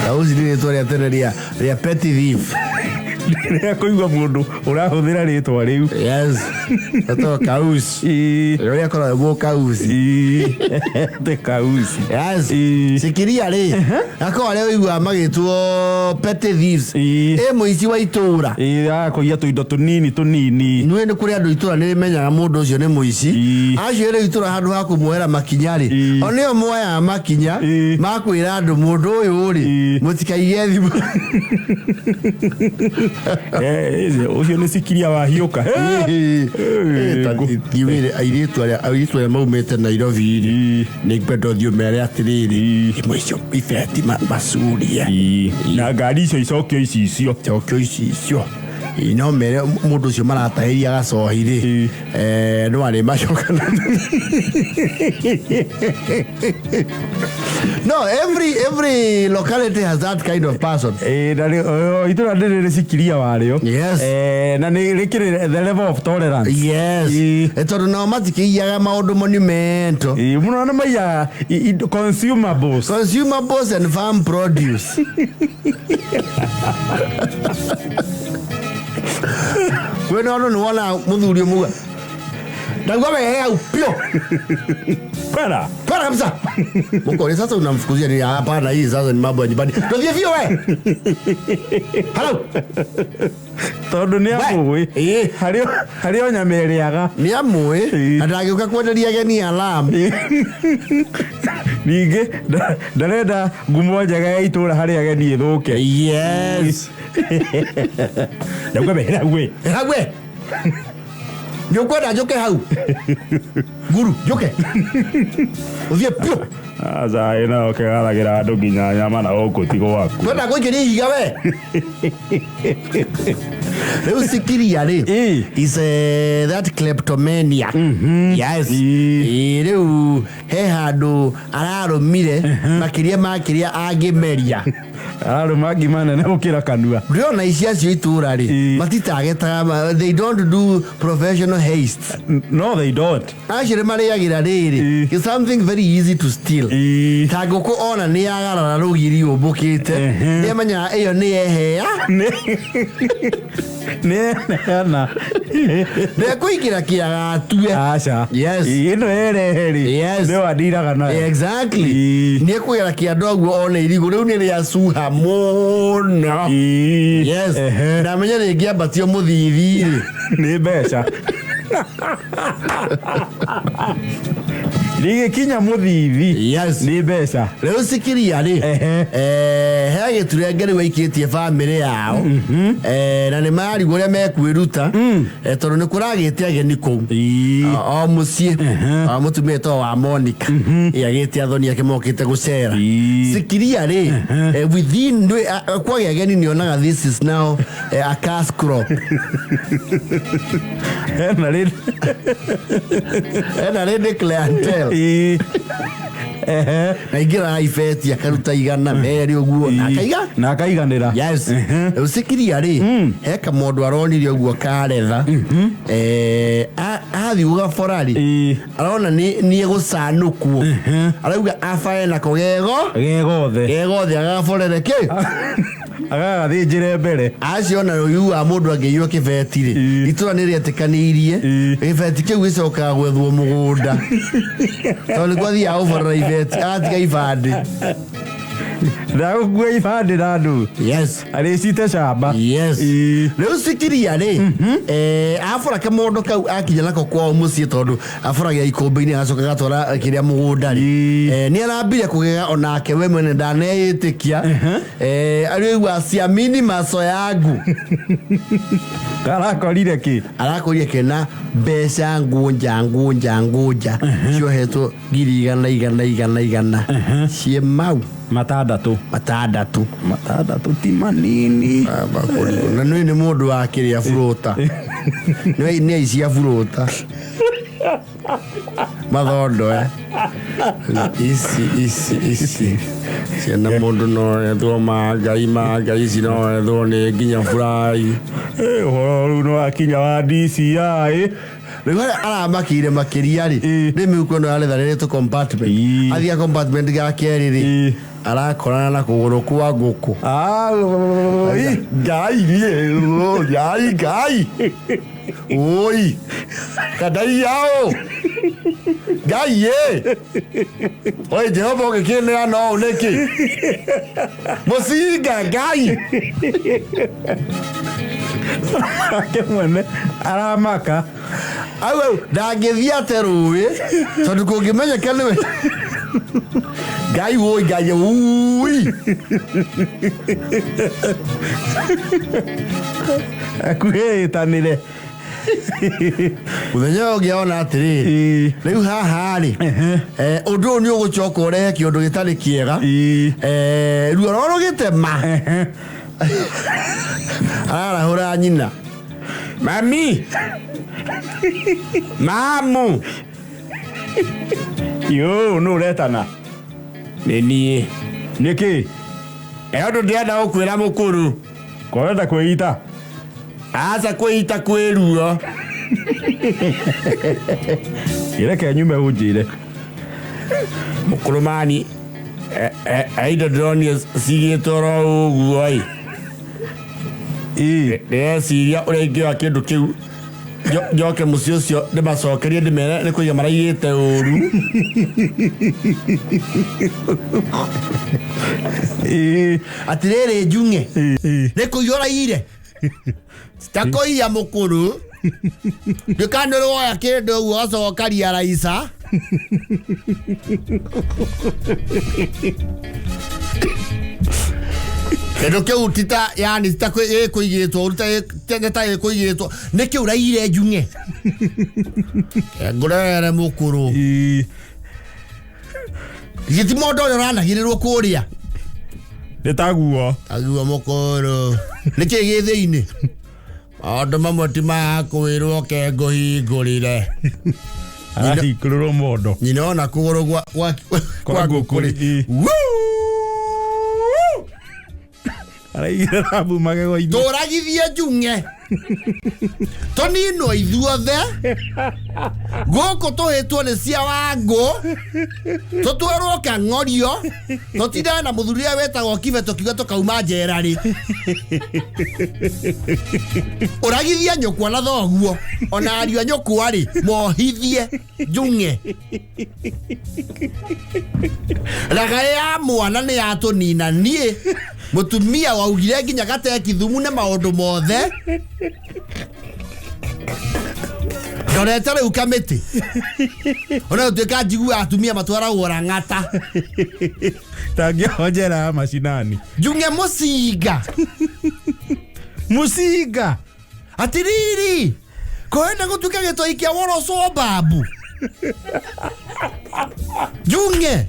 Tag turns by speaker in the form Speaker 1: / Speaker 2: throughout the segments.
Speaker 1: Kauci nĩ rĩtwa rĩa tene rĩa petty thief.
Speaker 2: Rĩrĩa kũigua mũndũ ũrahũthĩra rĩtwa rĩu.
Speaker 1: Yes, etagwo Kauci. Ũrĩa akoragwo Kauci.
Speaker 2: Te Kauci.
Speaker 1: Yes. Cikiria rĩ, akorwo arĩa ũiguaga magĩtwo petty thieves. Ĩ mũici wa itũra.
Speaker 2: Agakũiya tũindo tũnini tũnini.
Speaker 1: Nĩ nĩ kũrĩ andũ itũra nĩ rĩmenyaga mũndũ ũcio nĩ mũici. Acio rĩu itũra handũ ha kũmuoera makinya rĩ, o nĩo moyaga makinya ma kwĩra andũ mũndũ ũyũ rĩ, mũtikaige thimũ.
Speaker 2: Ũcio nĩ cikiria wahiũka.
Speaker 1: Thiwĩre airĩtu arĩa maumĩte Nairobi rĩ, nĩ ngwenda ũthiĩ ũmere atĩrĩrĩ, imwe icio ibeti macurie.
Speaker 2: Na ngari icio icokio icicio.
Speaker 1: Cokio icicio. Ĩ, no mere mũndũ ũcio maratahĩria gacohi rĩ, no arĩ macoka. No, every locality has that kind of person.
Speaker 2: Na itũra nĩ rĩrĩ cikiria warĩo.
Speaker 1: Yes.
Speaker 2: Na nĩ rĩkĩrĩ the level of tolerance.
Speaker 1: Yes. Tondũ nao matikĩiyaga maũndũ monumental.
Speaker 2: Mũno nĩ maiyaga consumables.
Speaker 1: Consumables and farm produce. Kwĩna ũndũ nĩ wona mũthuri ũmwe ndauga wehe hau pio.
Speaker 2: Kwera.
Speaker 1: Kwera kabisa. Mkore sasa unamfukuzia ni hapana, hii sasa ni mambo ya nyumbani. Ndio vio we. Hello.
Speaker 2: Tondũ nĩ amũĩ. Harĩ o nyama ĩrĩaga.
Speaker 1: Nĩ amũĩ. Na ndangĩũka kwenderia ageni alarm.
Speaker 2: Ningĩ ndarenda ngumo njega ya itũra harĩ ageni ĩthũke.
Speaker 1: Yes.
Speaker 2: Ndauga wehera we.
Speaker 1: Hau we. Nĩ ũkwenda njũke hau? Nguru, njũke. Ũthiĩ piũ.
Speaker 2: Aca ĩno ũkĩgaragĩra andũ nginya nyama na gũkũ ti gwaku.
Speaker 1: Kwenda gũikĩria ihiga we. Rĩu cikiria rĩ, is that kleptomania. Yes. Rĩu he handũ ararũmire makĩria ma kĩrĩa angĩmeria.
Speaker 2: Ararũma ngima nene gũkĩra kanua.
Speaker 1: Ndĩrona ici acio itũra rĩ, matitagetaga, they don't do professional haste.
Speaker 2: No, they don't.
Speaker 1: Acio nĩ marĩagĩra rĩrĩ, it's something very easy to steal. Ta ngũkũ ona nĩ yagarara rũgiri ũmbũkĩte, nĩ amenyaga ĩyo nĩ yehea.
Speaker 2: Nĩ eneana.
Speaker 1: Ndekũingĩra kĩaga atue.
Speaker 2: Aca.
Speaker 1: Yes.
Speaker 2: Ĩno ĩrehe rĩ.
Speaker 1: Yes.
Speaker 2: Nĩyo andiraga nayo.
Speaker 1: Exactly. Nĩ ekũgera kĩanda ũguo one irigũ rĩu nĩ rĩacuha mũno. Yes. Na amenye rĩngĩambatio mũthithi rĩ.
Speaker 2: Nĩ mbeca. Rĩgĩkinya mũthithi.
Speaker 1: Yes.
Speaker 2: Nĩ mbeca.
Speaker 1: Rĩu cikiria rĩ, he gĩturenge rĩu aikĩtie bamĩrĩ yao. Na nĩ marigwo ũrĩa mekwĩruta, tondũ nĩ kũragĩte ageni kũu o mũciĩ. O mũtumia etagwo wa Monica. Ĩ, agĩte athoni ake mokĩte gũcera. Cikiria rĩ, within kwagĩa ageni nĩonaga this is now a cash crop.
Speaker 2: Hena rĩ.
Speaker 1: Ena rĩndĩ clientele. Na ingĩraga ibeti akaruta 100 merĩ ũguo na akaiga.
Speaker 2: Na akaiganĩra.
Speaker 1: Yes. Rĩu cikiria rĩ, he kamũndũ aronire ũguo karetha. Athiĩ gũgabora rĩ, arona nĩ egũcanũkwo. Arauga abae nako gego.
Speaker 2: Gegothe.
Speaker 1: Gegothe agaborere kĩ?
Speaker 2: Agagathĩnjĩre mbere.
Speaker 1: Acio ona rĩu wa mũndũ angĩiywo kĩbeti rĩ, itũra nĩ rĩetĩkanĩirie gĩbeti kĩu gĩcokaga gwethwo mũgũnda, tondũ nĩkuo athiaga gũborera ibeti agatiga ibandĩ.
Speaker 2: Ndagũkua ibandĩ na andũ.
Speaker 1: Yes.
Speaker 2: Arĩcite camba.
Speaker 1: Yes. Rĩu cikiria rĩ, abora kamũndũ kau akinya nako kwao mũciĩ, tondũ aboragia ikũmbĩ-inĩ agacoka agatwara kĩrĩa mũgũnda rĩ, nĩ arambire kũgega onake we mwene ndaneyĩtĩkia. Arĩigua siamini macho yangu.
Speaker 2: Karakorire kĩ?
Speaker 1: Arakorire kena mbeca ngũnja ngũnja ngũnja ciohetwo 100,000 100 100 100 ciĩ mau.
Speaker 2: 6.
Speaker 1: 6.
Speaker 2: 6 ti manini.
Speaker 1: Na nĩ nĩ mũndũ wa kĩrĩa burũta nĩ aici a burũta mathondo ici ici ici ciana mũndũ no ethwo mangai mangai ici no ethwo nĩ nginya furai.
Speaker 2: Ũhoro rĩu nĩ wakinya wa DCI.
Speaker 1: Rĩu harĩa aramakĩire makĩria rĩ, nĩ mĩhuko ĩno ya leather ĩrĩtwo compartment. Athiĩ compartment ga kerĩ rĩ, arakorana na kũgũrũ kwa ngũkũ. Ngai niĩ, ngai ngai oi kandai yao ngai ĩ oi Jehova ũgĩkĩneana ũũ nĩkĩ mũcinga ngai.
Speaker 2: Ake mwene aramaka.
Speaker 1: Au au ndangĩthiĩ ate rũĩ tondũ kũngĩmenyeka nĩwe ngai woi ngai ui.
Speaker 2: Akuhĩ ĩtanĩre.
Speaker 1: Mũthenya ũyũ ũngĩ ona atĩrĩrĩ, rĩu haha rĩ, ũndũ ũyũ nĩ ũgũcoka ũrehe kĩũndũ gĩtarĩ kĩega. Ruo rwa rũgĩtema ararahũra nyina, mami, mamu.
Speaker 2: Yo nũ ũretana?
Speaker 1: Nĩ niĩ.
Speaker 2: Nĩkĩ?
Speaker 1: Ũndũ ndĩrenda gũkwĩra mũkũrũ.
Speaker 2: Korenda kwĩita?
Speaker 1: Aca, kwĩita kwĩ ruo.
Speaker 2: Reke nyume ũnjĩre.
Speaker 1: Mũkũrũ mani, indo ndĩronio cigĩtwo oro ũguo ĩ. Ndĩreciria ũrĩa ingĩoya kĩndũ kĩu njoke mũciĩ ũcio ndĩmacokerie ndĩmere nĩ kũiga maraigĩte ũru. Atĩrĩrĩ njung'e, nĩ kũiya ũraiyire? Takũiya mũkũrũ, nduĩka nĩ ũroya kĩndũ ũguo ũgacokaria raica. Kĩndũ kĩu tita yani tita gĩkũigĩtwo ũru nĩ ta gĩkũigĩtwo nĩ kĩu ũraiyire njung'e ngũrere mũkũrũ. Githĩ ti mondo ũrĩa ũranagĩrĩrwo kũrĩa?
Speaker 2: Nĩ taguo.
Speaker 1: Taguo mũkũrũ, nĩ kĩĩ gĩ thĩinĩ? Maũndũ mamwe ti makwĩrwo ke ngũhingũrĩre.
Speaker 2: Arahingũrĩrwo mondo.
Speaker 1: Nyina ona kũgũrũ kwa ngũkũ rĩ.
Speaker 2: Araigĩra rabu magego-inĩ.
Speaker 1: Tũragithie njung'e tũninwo ithuothe gũkũ tũhĩtwo nĩ cia wangũ tũtwarwo kang'orio tũtindane na mũthuri ũrĩa wetagwo kibe tũkiuga tũkauma njera rĩ. Ũragithie nyũkwa na thoguo ona ariũ a nyũkwa rĩ mohithie njung'e. Ragaĩ ya mwana nĩ yatũnina niĩ mũtumia waugire nginya gateki thumu na maũndũ mothe ndorete rĩu kamĩtĩ ona gũtuĩka njiguaga atumia matwaragwo rang'ata.
Speaker 2: Tangĩohwo njera ya macinani.
Speaker 1: Njung'e mũcinga.
Speaker 2: Mũcinga.
Speaker 1: Atiriri kwenda gũtuĩka gĩtoi kĩa woroco babu njung'e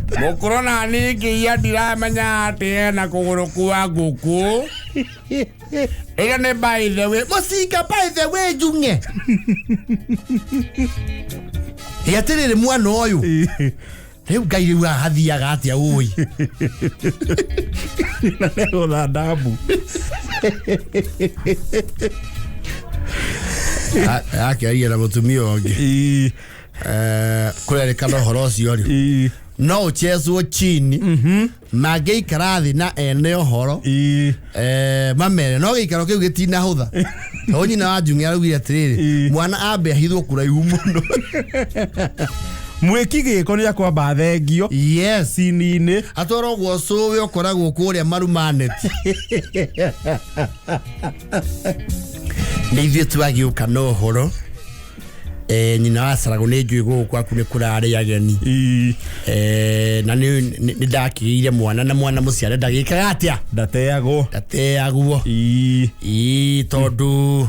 Speaker 1: mũkũrũ na niĩ ngĩiya ndiramenya atĩ ena kũgũrũ kwa ngũkũ ĩrĩa nĩ by the way mũcinga by the way njung'e. Ĩ atĩrĩrĩ mwana ũyũ rĩu ngai rĩu haha hathiaga atĩa ũĩ?
Speaker 2: Na nĩgũtha ndamu.
Speaker 1: Akĩaria na mũtumia ũngĩ kũrerĩkana ũhoro ũcio rĩ no ũchezwo chini mangĩikara thĩ na ene ũhoro mamere no gĩikaro kĩu gĩtinahũtha tondũ nyina wa njung'e araugire atĩrĩrĩ mwana ambe ahithwo kũraihu mũno.
Speaker 2: Mwĩki gĩko nĩ akwamba thengio.
Speaker 1: Yes.
Speaker 2: Cini-inĩ.
Speaker 1: Atwarwo gwa cũwe ũkoragwo kũrĩa marumaneti. Nĩ ithuĩ twagĩũka na ũhoro. Nyina wa Saragũ nĩ njũĩ gũkũ gwaku nĩ kũrarĩ ageni. Na nĩ ndakĩgĩire mwana na mwana mũciare ndagĩkaga atĩa?
Speaker 2: Ndateagwo.
Speaker 1: Ndateagwo. Ii tondũ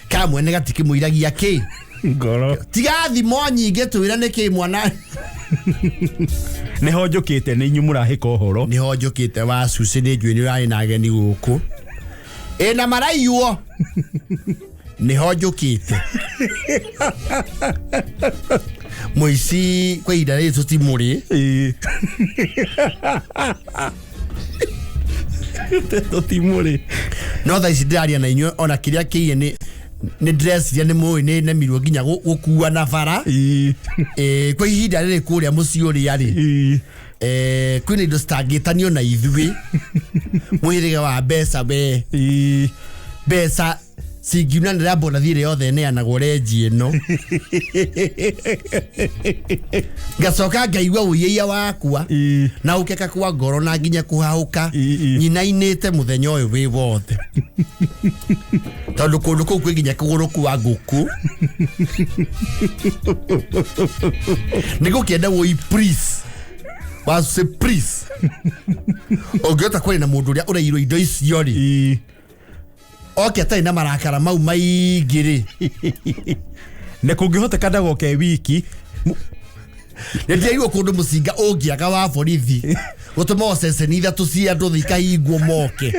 Speaker 1: kamwene gatikĩmũiragia kĩ?
Speaker 2: Ngoro.
Speaker 1: Tiga thimo nyingĩ twĩre nĩkĩ mwana.
Speaker 2: Nĩho njũkĩte nĩ inyuĩ mũrahĩka ũhoro.
Speaker 1: Nĩho njũkĩte wa cuci nĩ njũĩ nĩ ũrarĩ na ageni gũkũ. Ĩna maraiywo. Nĩho njũkĩte. Mũici kwa ihinda rĩrĩ tũtimũrĩ.
Speaker 2: Tũtimũrĩ.
Speaker 1: No thaa ici ndĩraria na inyuĩ ona kĩrĩa kĩiye nĩ Nĩ ndĩreciria nĩ mũĩ nĩ nemirwo nginya gũkua na bara. Kwa ihinda rĩrĩ kũrĩa mũciĩ ũrĩa rĩ, kwĩna indo citangĩtanio na ithuĩ mũhĩrĩga wa mbeca we. Mbeca cingiunanĩra bonathi ĩrĩa yothe ĩneanagwo renji ĩno, ngacoka ngaigua ũiyaia wakwa na ũkeka kwa ngoro na nginya kũhahũka. Nyinainĩte mũthenya ũyũ wĩ wothe tondũ kũndũ kũu kwĩ nginya kũgũrũ kwa ngũkũ nĩ gũkĩenda woi please wacĩ please ũngĩhota kwaria na mũndũ ũrĩa ũrairwo indo icio rĩ, oke atarĩ na marakara mau maingĩ rĩ.
Speaker 2: Na kũngĩhoteka ndagoke wiki.
Speaker 1: Nĩ ndĩraigua kũndũ mũcinga ũngĩaga wa borithi gũtũma ceceni ithatũ cia andũ ikahingwo moke.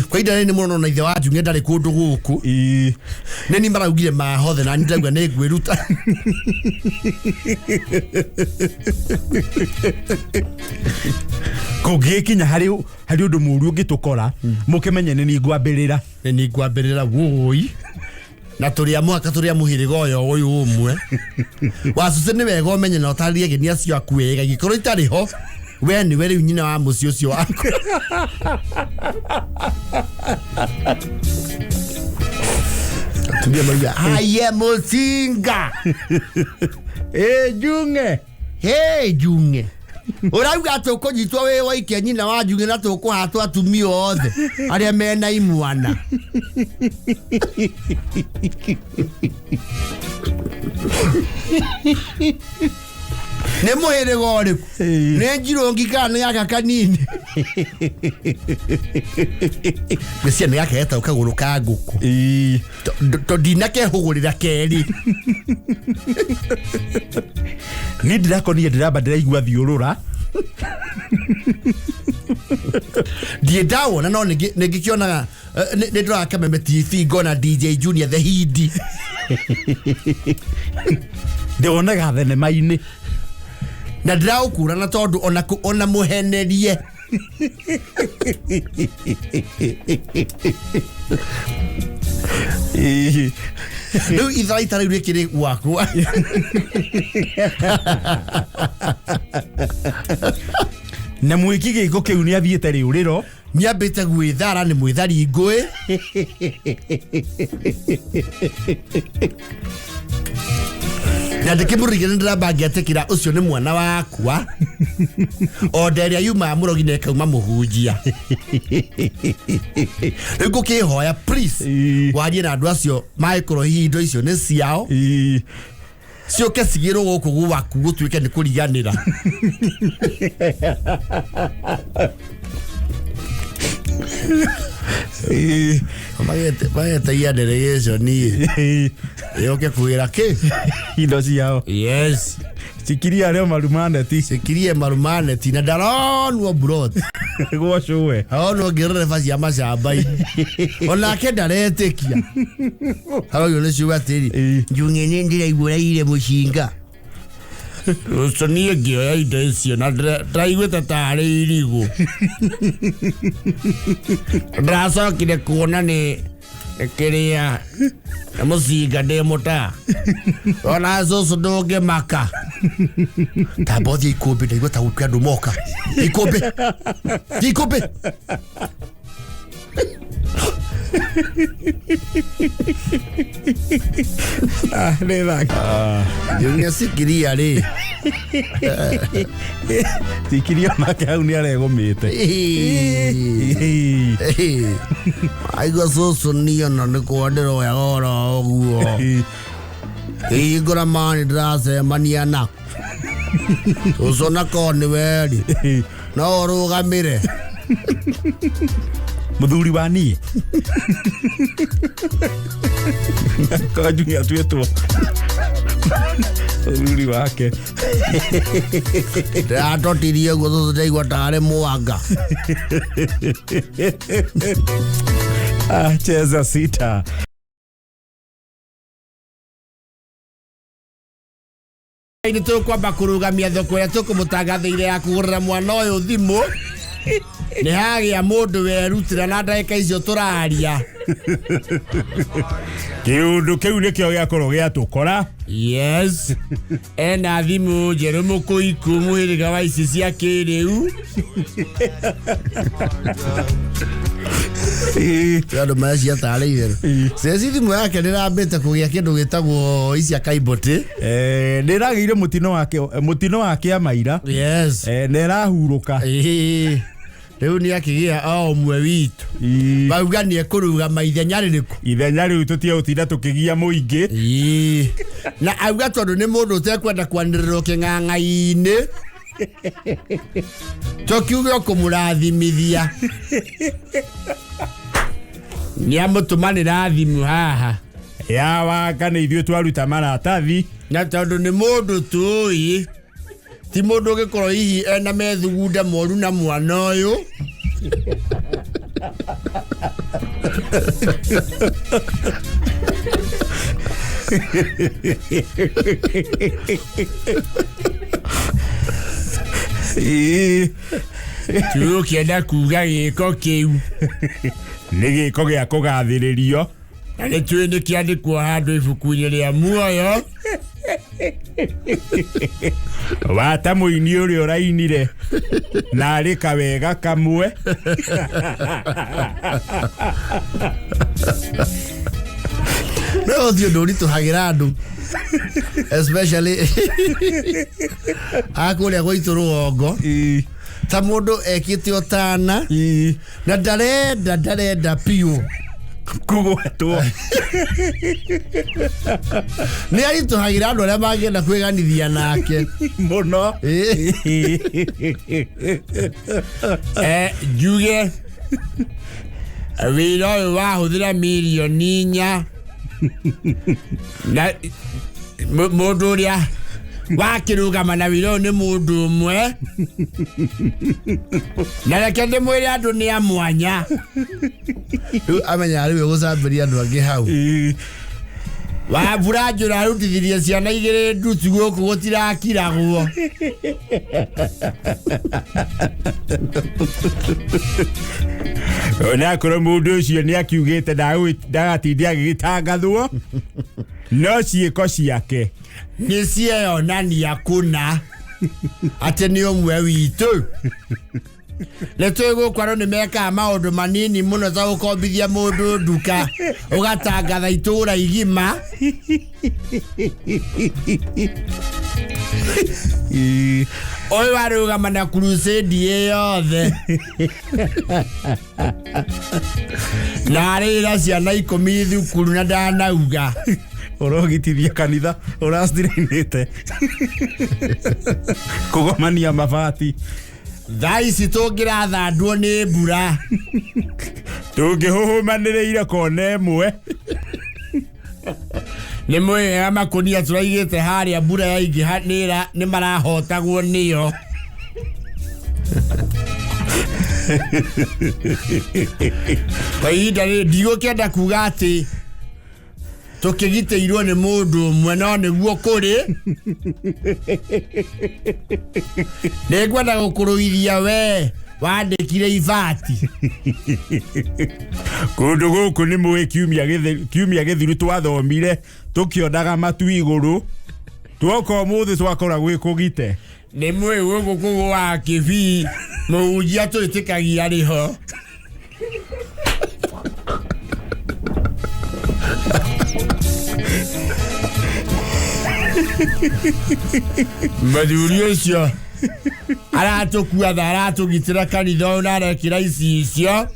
Speaker 1: Kwa ihinda rĩrĩ nĩ mũrono na ithe wa Njung'e ndarĩ kũndũ gũkũ. Nĩ ni maraugire mahothe na nĩ ndĩrauga nĩ ngwĩruta.
Speaker 2: Kũngĩgĩkinya harĩ ũndũ mũru ũngĩtũkora, mũkĩmenye nĩ niĩ ngwambĩrĩra.
Speaker 1: Nĩ ni ngwambĩrĩra wũi na tũrĩ a mũhaka, tũrĩ a mũhĩrĩga ũyũ ũmwe wacuce. Nĩ wega ũmenye na ũtarĩrie ageni acio aku wega ingĩkorwo itarĩ ho, we nĩwe rĩu nyina wa mũciĩ ũcio waku. Atumia mauga haye mũcinga.
Speaker 2: Ĩ Njung'e.
Speaker 1: Hey Njung'e, ũrauga tũkũnyitwo wĩ waike nyina wa Njung'e na tũkũhatwo atumia othe arĩa mena imwana. Nĩ mũhĩrĩga ũrĩkũ? Nĩ njirũngi kana nĩ gaka kanini? Ngwĩciria nĩ gaka getagwo kagũrũ ka ngũkũ. To ndinakehũgũrĩra kerĩ.
Speaker 2: Niĩ ndĩrakonie ndĩramba ndĩraigua thiũrũra.
Speaker 1: Ndiĩ ndawona no nĩ ngĩkĩonaga, nĩ ndoraga Kameme TV ngona DJ Junior the Hindi.
Speaker 2: Ndĩwonaga thenema-inĩ.
Speaker 1: Na ndĩraũkũrana tondũ ona mũhenerie. Rĩu itharaita rĩu rĩkĩrĩ gwakwa.
Speaker 2: Na mwĩki gĩko kĩu nĩ athiĩte rĩũrĩro.
Speaker 1: Nĩambĩte gwĩthara, nĩ mwĩthari ngũĩ. Na ndĩkĩmũrigire nĩ ndĩramba ngĩetĩkĩra ũcio nĩ mwana wakwa o nda ĩrĩa yumaga mũrogi na ĩkauma mũhunjia. Rĩu ngũkĩhoya please, warie na andũ acio mangĩkorwo hihi indo icio nĩ ciao, ciũke cigĩrwo gũkũ gwaku gũtuĩke nĩ kũriganĩra. Magetagia delegation yũke kwĩra kĩ
Speaker 2: indo ciao.
Speaker 1: Yes.
Speaker 2: Cikiria arĩa marumaneti.
Speaker 1: Cikirie marumaneti na ndaronwo brot.
Speaker 2: Gwacũwe.
Speaker 1: Aronwo ngĩrereba cia macamba-inĩ onake ndaretĩkia harauyo nĩ ciuga atĩrĩ, Njung'e nĩ ndĩraigua ũraire mũcinga ũcio, niĩ ngĩoya indo icio na ndĩraiguĩte tarĩ irigũ, ndĩracokire kuona nĩ kĩrĩa nĩ mũcinga ndĩ mũta ona cũcũ ndũngĩmaka tamba ũthiĩ ikũmbĩ ndaigua ta gũkĩ andũ moka ikũmbĩ thiĩ ikũmbĩ.
Speaker 2: Nĩ thaka.
Speaker 1: Njung'e cikiria rĩ.
Speaker 2: Cikiria onake hau nĩ aregũmĩte.
Speaker 1: Aigua cũcũ niĩ ona nĩ kwa ndĩroyaga oro ũguo hingũra mani ndĩracemania nako cũcũ nako nĩ weri no ũrũgamĩre.
Speaker 2: Mũthuri wa niĩ kanjuni atuĩtwo mũthuri wake.
Speaker 1: Ndĩratotirie ũguo cũcũ ndaigua tarĩ mwanga.
Speaker 2: Cheza sita.
Speaker 1: Nĩ tũkwamba kũrũgamia thoko ĩrĩa tũkũmũtangathĩire ya kũgũrĩra mwana ũyũ thimũ. Nĩ hagĩa mũndũ werutĩra na ndagĩka icio tũraria.
Speaker 2: Kĩũndũ kĩu nĩkĩo gĩakorwo gĩatũkora.
Speaker 1: Yes, ena thimũ njerũ mũkũiku mũhĩrĩga wa ici cia kĩrĩu. Andũ maracia tarĩ itherũ. Ceci thimũ yake nĩrambĩte kũgĩa kĩndũ gĩtagwo icia kaimbũtĩ.
Speaker 2: Nĩ ĩragĩire mũtino wa kĩamaira.
Speaker 1: Yes.
Speaker 2: Na ĩrahurũka.
Speaker 1: Ĩĩ. Rĩu nĩ akĩgĩa o ũmwe witũ. Bauga nĩ ekũrũgama ithenya rĩrĩkũ?
Speaker 2: Ithenya rĩu tũtiegũtinda tũkĩgia mũingĩ.
Speaker 1: Ĩĩ. Na auga tondũ nĩ mũndũ ũtekwenda kwanĩrĩrwo kĩng'ang'a-inĩ, tũkiuge ũkũmũrathimithia. Nĩ amũtũmanĩra thimũ haha.
Speaker 2: Ya wanga nĩ ithuĩ twaruta maratathi.
Speaker 1: Na tondũ nĩ mũndũ tũĩ, ti mũndũ ũngĩkorwo hihi ena methugunda moru na mwana ũyũ. Tũgũkĩenda kuga gĩko kĩu.
Speaker 2: Nĩ gĩko gĩa kũgathĩrĩrio.
Speaker 1: Na nĩ tũĩ nĩ kĩandĩkwo handũ ibuku-inĩ rĩa muoyo.
Speaker 2: Wata mũini ũrĩa ũrainire na arĩ kawega kamwe.
Speaker 1: No ũthiĩ ũndũ ũritũhagĩra andũ, especially a kũrĩa gwitũ rũgongo. Ta mũndũ ekĩte ũtana na ndarenda piũ
Speaker 2: kũgwatwo.
Speaker 1: Nĩ aritũhagĩra andũ arĩa mangĩenda kwĩganithia nake
Speaker 2: mũno.
Speaker 1: Njuge wĩra ũyũ wahũthĩra mirioni 4 na mũndũ ũrĩa wakĩrũgama na wĩra ũyũ nĩ mũndũ ũmwe. Na reke ndĩmwĩre andũ nĩ a mwanya. Rĩu amenya rĩu egũcambĩria andũ angĩ hau. Wambura njũra arutithirie ciana igĩrĩ ndutu gũkũ gũtirakiragwo.
Speaker 2: Ona akorwo mũndũ ũcio nĩ akiugĩte ndagatinde agĩgĩtangathwo, no ciĩko ciake
Speaker 1: nĩ cieyonania kũna atĩ nĩ ũmwe witũ. Nĩ tũĩ gũkũ andũ nĩ mekaga maũndũ manini mũno ta gũkombithia mũndũ nduka ũgatangatha itũũra igima. Ũyũ arũgama na crusade ĩ yothe. Na arĩra ciana 10 thukuru na ndanauga.
Speaker 2: Ũrogitithia kanitha ũracirainĩte kũgomania mabati.
Speaker 1: Thaa ici tũngĩrathandwo nĩ mbura
Speaker 2: tũngĩhũhũmanĩrĩire kona ĩmwe.
Speaker 1: Nĩ mwega makũnia tũraigĩte harĩa mbura yaingĩha nĩ marahotagwo nĩyo. Kwa ihinda rĩrĩ ndigũkĩenda kuga atĩ tũkĩgitĩirwo nĩ mũndũ ũmwe, no nĩguo kũrĩ. Nĩngwenda gũkũrũithia we wandĩkire ibati.
Speaker 2: Kũndũ gũkũ nĩ mũĩ kiumia gĩthiru twathomire tũkĩonaga matu igũrũ, tuoka ũmũthĩ twakora gwĩ kũgite.
Speaker 1: Nĩ mũĩ gũkũ kũgũaga kĩbii, mũhunjia twĩtĩkagia rĩho. Mũthuri ũcio aratũkua tha, aratũgitĩra kanitha ũyũ na arekĩra icicio.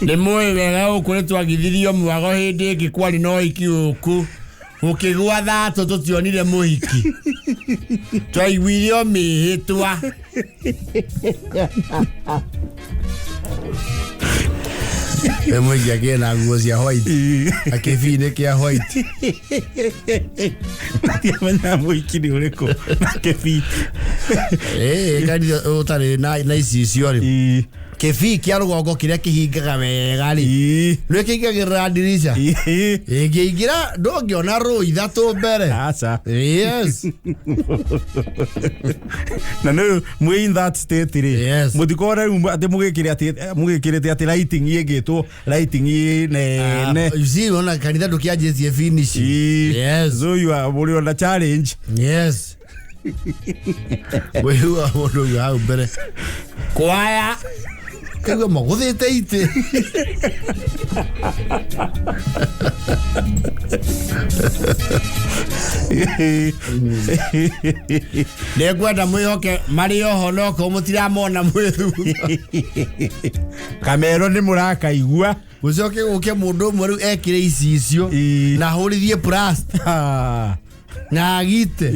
Speaker 1: Nĩ mũĩ wega gũkũ nĩ twagithirio mwago hĩndĩ ĩngĩ kwarĩ na ũhiki gũkũ. Gũkĩgũa thatũ tũtionire mũhiki. Twaiguire o mĩhĩtwa. Ĩ mũhiki akĩrĩ na nguo cia white. Akĩbii nĩ kĩa white.
Speaker 2: Matiamenyaga mũhiki nĩ ũrĩkũ na kĩbii.
Speaker 1: Kanitha ũtarĩ na icicio rĩ. Kĩbii kĩa rũgongo kĩrĩa kĩhingaga wega rĩ,
Speaker 2: Ii.
Speaker 1: nĩ kĩingagĩrĩra ndirica.
Speaker 2: Ii.
Speaker 1: Ĩngĩingĩra ndũngĩona rũ ithatũ mbere.
Speaker 2: Aca.
Speaker 1: Yes.
Speaker 2: Na nä mwä in that state rä,
Speaker 1: Yes.
Speaker 2: må tikore rä u atä må gä kä rä te atä lighting ä ngä two lighting ä nene.
Speaker 1: Ah, you see, ona kanitha ndũkĩanjĩtie finish. Yes.
Speaker 2: So you are må rä ona challenge.
Speaker 1: Yes. Wĩigua mũndũ ũyũ hau mbere kwaya kaigua magũthĩte itĩ. Nĩngwenda mwĩhoke marĩ oho nokorwo mũtiramona mwĩ thutha.
Speaker 2: Kamero nä må rakaigua.
Speaker 1: Gũcoke gũke mũndũ ũmwe rĩu ekĩre icicio
Speaker 2: Ii.
Speaker 1: na ahũrithie plasta na agite.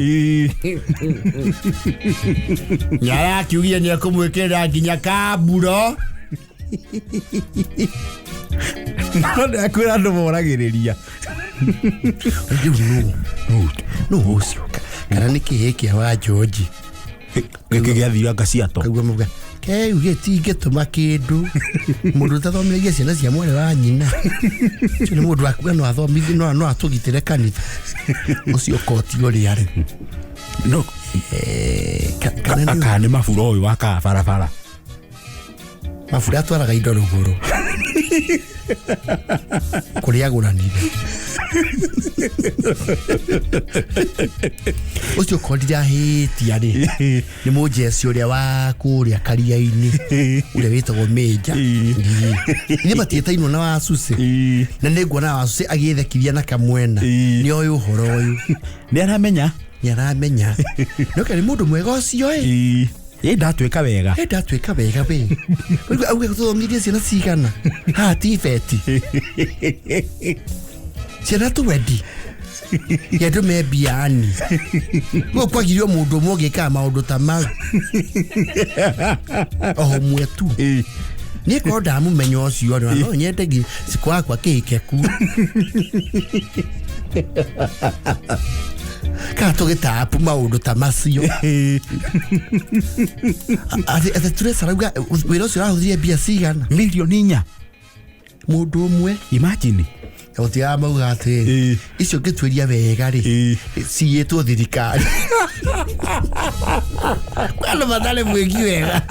Speaker 1: Nĩarakiugire nĩekũmwĩkĩrĩra nginya kamburo.
Speaker 2: No ndakwä ra andå moragä rä ria.
Speaker 1: Rĩu nũ nũ ũcio kana nĩ kĩhĩ kĩa wa George?
Speaker 2: Gä kä gä athiranga ciato.
Speaker 1: Kaigua mauga kĩu gĩtingĩtũma kĩndũ mũndũ ũtathomithagia ciana cia mwarĩ wa nyina, ũcio nĩ mũndũ wakuga no athomithie, no atũgitĩre kanitha ũcio koti ũrĩa rĩ.
Speaker 2: No.
Speaker 1: Kana nĩ
Speaker 2: Aka nä mabura å yå wakaga barabara.
Speaker 1: Mabura atwaraga indo rũgũrũ kũrĩa agũranire ũcio korwo ndirahĩtia rĩ, nĩ mũnjeci ũrĩa wa kũrĩa karia-inĩ ũrĩa wĩtagwo Mĩnja. Ithe matiĩtainwo na Wasucĩ, na nĩ nguona Wasucĩ agĩthekithia na kamwena.
Speaker 2: Ĩĩ.
Speaker 1: Nĩ oĩ ũhoro ũyũ.
Speaker 2: Nä aramenya.
Speaker 1: Nĩ aramenya nĩoke nĩ mũndũ mwega ũcio ĩ.
Speaker 2: Ä ndatuä ka wega.
Speaker 1: Ĩ ndatuĩka wega we. Ũigua auge tũthomithie ciana cigana haha ti beti ciana twendi yandũ me mbiani rĩu kwagirio mũndũ ũmwe ũngĩkaga maũndũ ta mau o ũmwe tu. Niĩ korwo ndamũmenya ũcio rĩ, no nyende gĩciko wakwa kĩhike ku kana tũgĩtapu maũndũ ta macio atĩ Teresa arauga wĩra ũcio ũrahũthĩrire mbia cigana?
Speaker 2: Milioni 4.
Speaker 1: Mũndũ ũmwe.
Speaker 2: Imagine.
Speaker 1: Gũtigaga mauga atĩrĩrĩ, icio ngĩtuĩria wega rĩ, ciyĩtwo thirikari kwĩ andũ matarĩ mwĩki wega.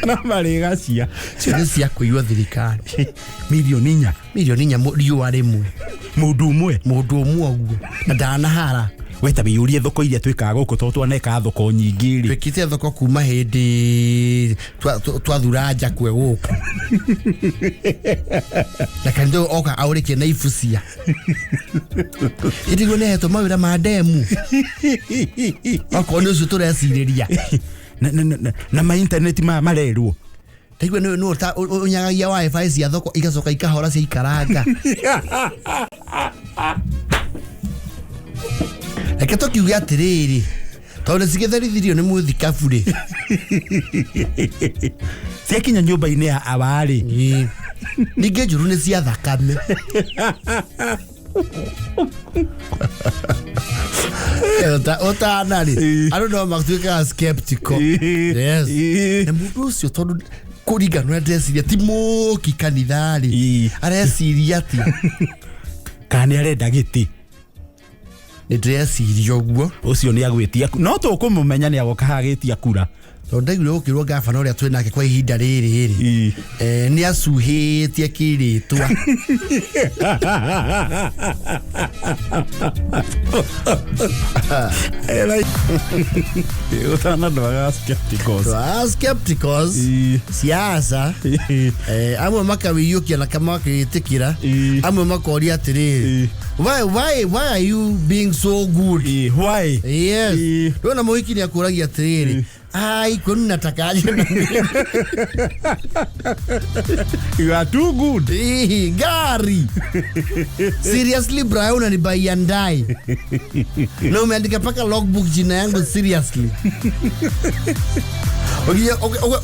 Speaker 2: Na marä gacia.
Speaker 1: Icio nĩ cia kũiywo thirikari.
Speaker 2: Milioni 4.
Speaker 1: Milioni 4 riũa rĩmwe.
Speaker 2: Må ndå å mwe.
Speaker 1: Mũndũ ũmwe ũguo na ndanahara.
Speaker 2: Weta wä yå rie thoko iria twä kaga gå kå tondå twanekaga thoko nyingä rä.
Speaker 1: Twĩkĩte thoko kuma hĩndĩ twathura njakwe gũkũ na kanitha ũyũ oka aũrĩkie na ibucia ĩtiguo nĩhetwo mawĩra ma ndemu okorwo nĩ ũcio tũrecirĩria.
Speaker 2: Na maintaneti maya marerwo.
Speaker 1: Ndaigua nĩ nũ ũnyagagia wifi cia thoko igacoka ikahora ciaikaranga. Reke tũkiuge atĩrĩrĩ, tondũ nĩcigĩtherithirio nĩ mũthikabu rĩ.
Speaker 2: Ciakinya nyå mba-inä ya awarä.
Speaker 1: Ĩĩ. Ningĩ njũru nĩ cia thakame. Ũtana rĩ,
Speaker 2: Ĩĩ.
Speaker 1: andũ no matuĩkaga skeptical. Yes. Na mũndũ ũcio tondũ kũringana na ũrĩa ndĩreciria ti mũki kanitha rĩ,
Speaker 2: Ĩĩ.
Speaker 1: areciria atĩa?
Speaker 2: Kana nä arenda gä tä.
Speaker 1: Nĩ ndĩreciria ũguo.
Speaker 2: Å cio nä agwä tia no tå kå må menya nä agoka hagä tia kura.
Speaker 1: Tondũ ndaiguire gũkĩrwo ngabana ũrĩa twĩ nake kwa ihinda rĩrĩ rĩ, nĩ acuhĩtie kĩrĩtwa.
Speaker 2: Å tana ndwaga.
Speaker 1: Skepticals siasa, amwe makawĩiyũkia na kama makawĩtĩkĩra.
Speaker 2: Ĩĩ.
Speaker 1: Amwe makoria atĩrĩrĩ,
Speaker 2: Ĩĩ.
Speaker 1: why are you being so good?
Speaker 2: Why?
Speaker 1: Yes.
Speaker 2: Ĩĩ.
Speaker 1: Ndona mũhiki nĩ akũragia atĩrĩrĩ, ai, kwenu natakaje na mimi?
Speaker 2: You are too good.
Speaker 1: Ĩĩ, gari, seriously Brian, unanibaia ndai na umeandika paka logbook jina yangu, seriously?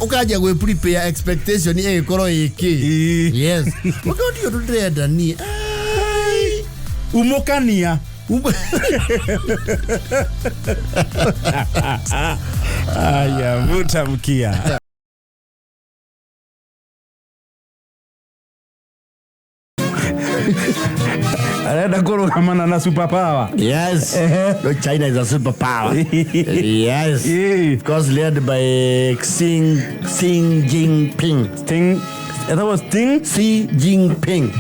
Speaker 1: Ũkanjia gwĩ prepare expectation ĩgĩkorwo ĩkĩ.
Speaker 2: Ĩĩ.
Speaker 1: Yes, ũkorwo ti ũndũ ndĩrenda niĩ. Ai.
Speaker 2: Umũkania. Aya, vuta mkia. Arenda kũrũgamana na super power.
Speaker 1: Yes. No, China is a superpower. Yes.
Speaker 2: Ĩĩ.
Speaker 1: Of course, led by Xi Jinping.
Speaker 2: Sting, etagwo Sting.
Speaker 1: Xi Jinping.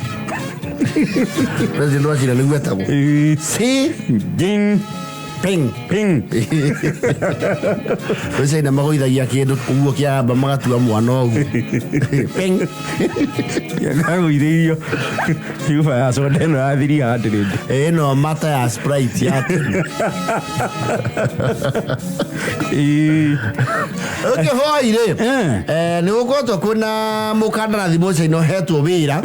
Speaker 1: President wa China nĩguo etagwo.
Speaker 2: Ĩĩ.
Speaker 1: Xi
Speaker 2: Jing
Speaker 1: Ping.
Speaker 2: Ping.
Speaker 1: Rĩu China magũithagia kĩndũ ũguo kĩamba magatua mwana ũguo. Ping.
Speaker 2: Kagũithĩirio cuba ya soda ĩno ya 300.
Speaker 1: Ĩno mata ya Sprite ya tene.
Speaker 2: Ĩĩ.
Speaker 1: Ũkĩhoi rĩ, nĩ gũkoretwo kwĩna mũkandarathi mũcaina ũhetwo wĩra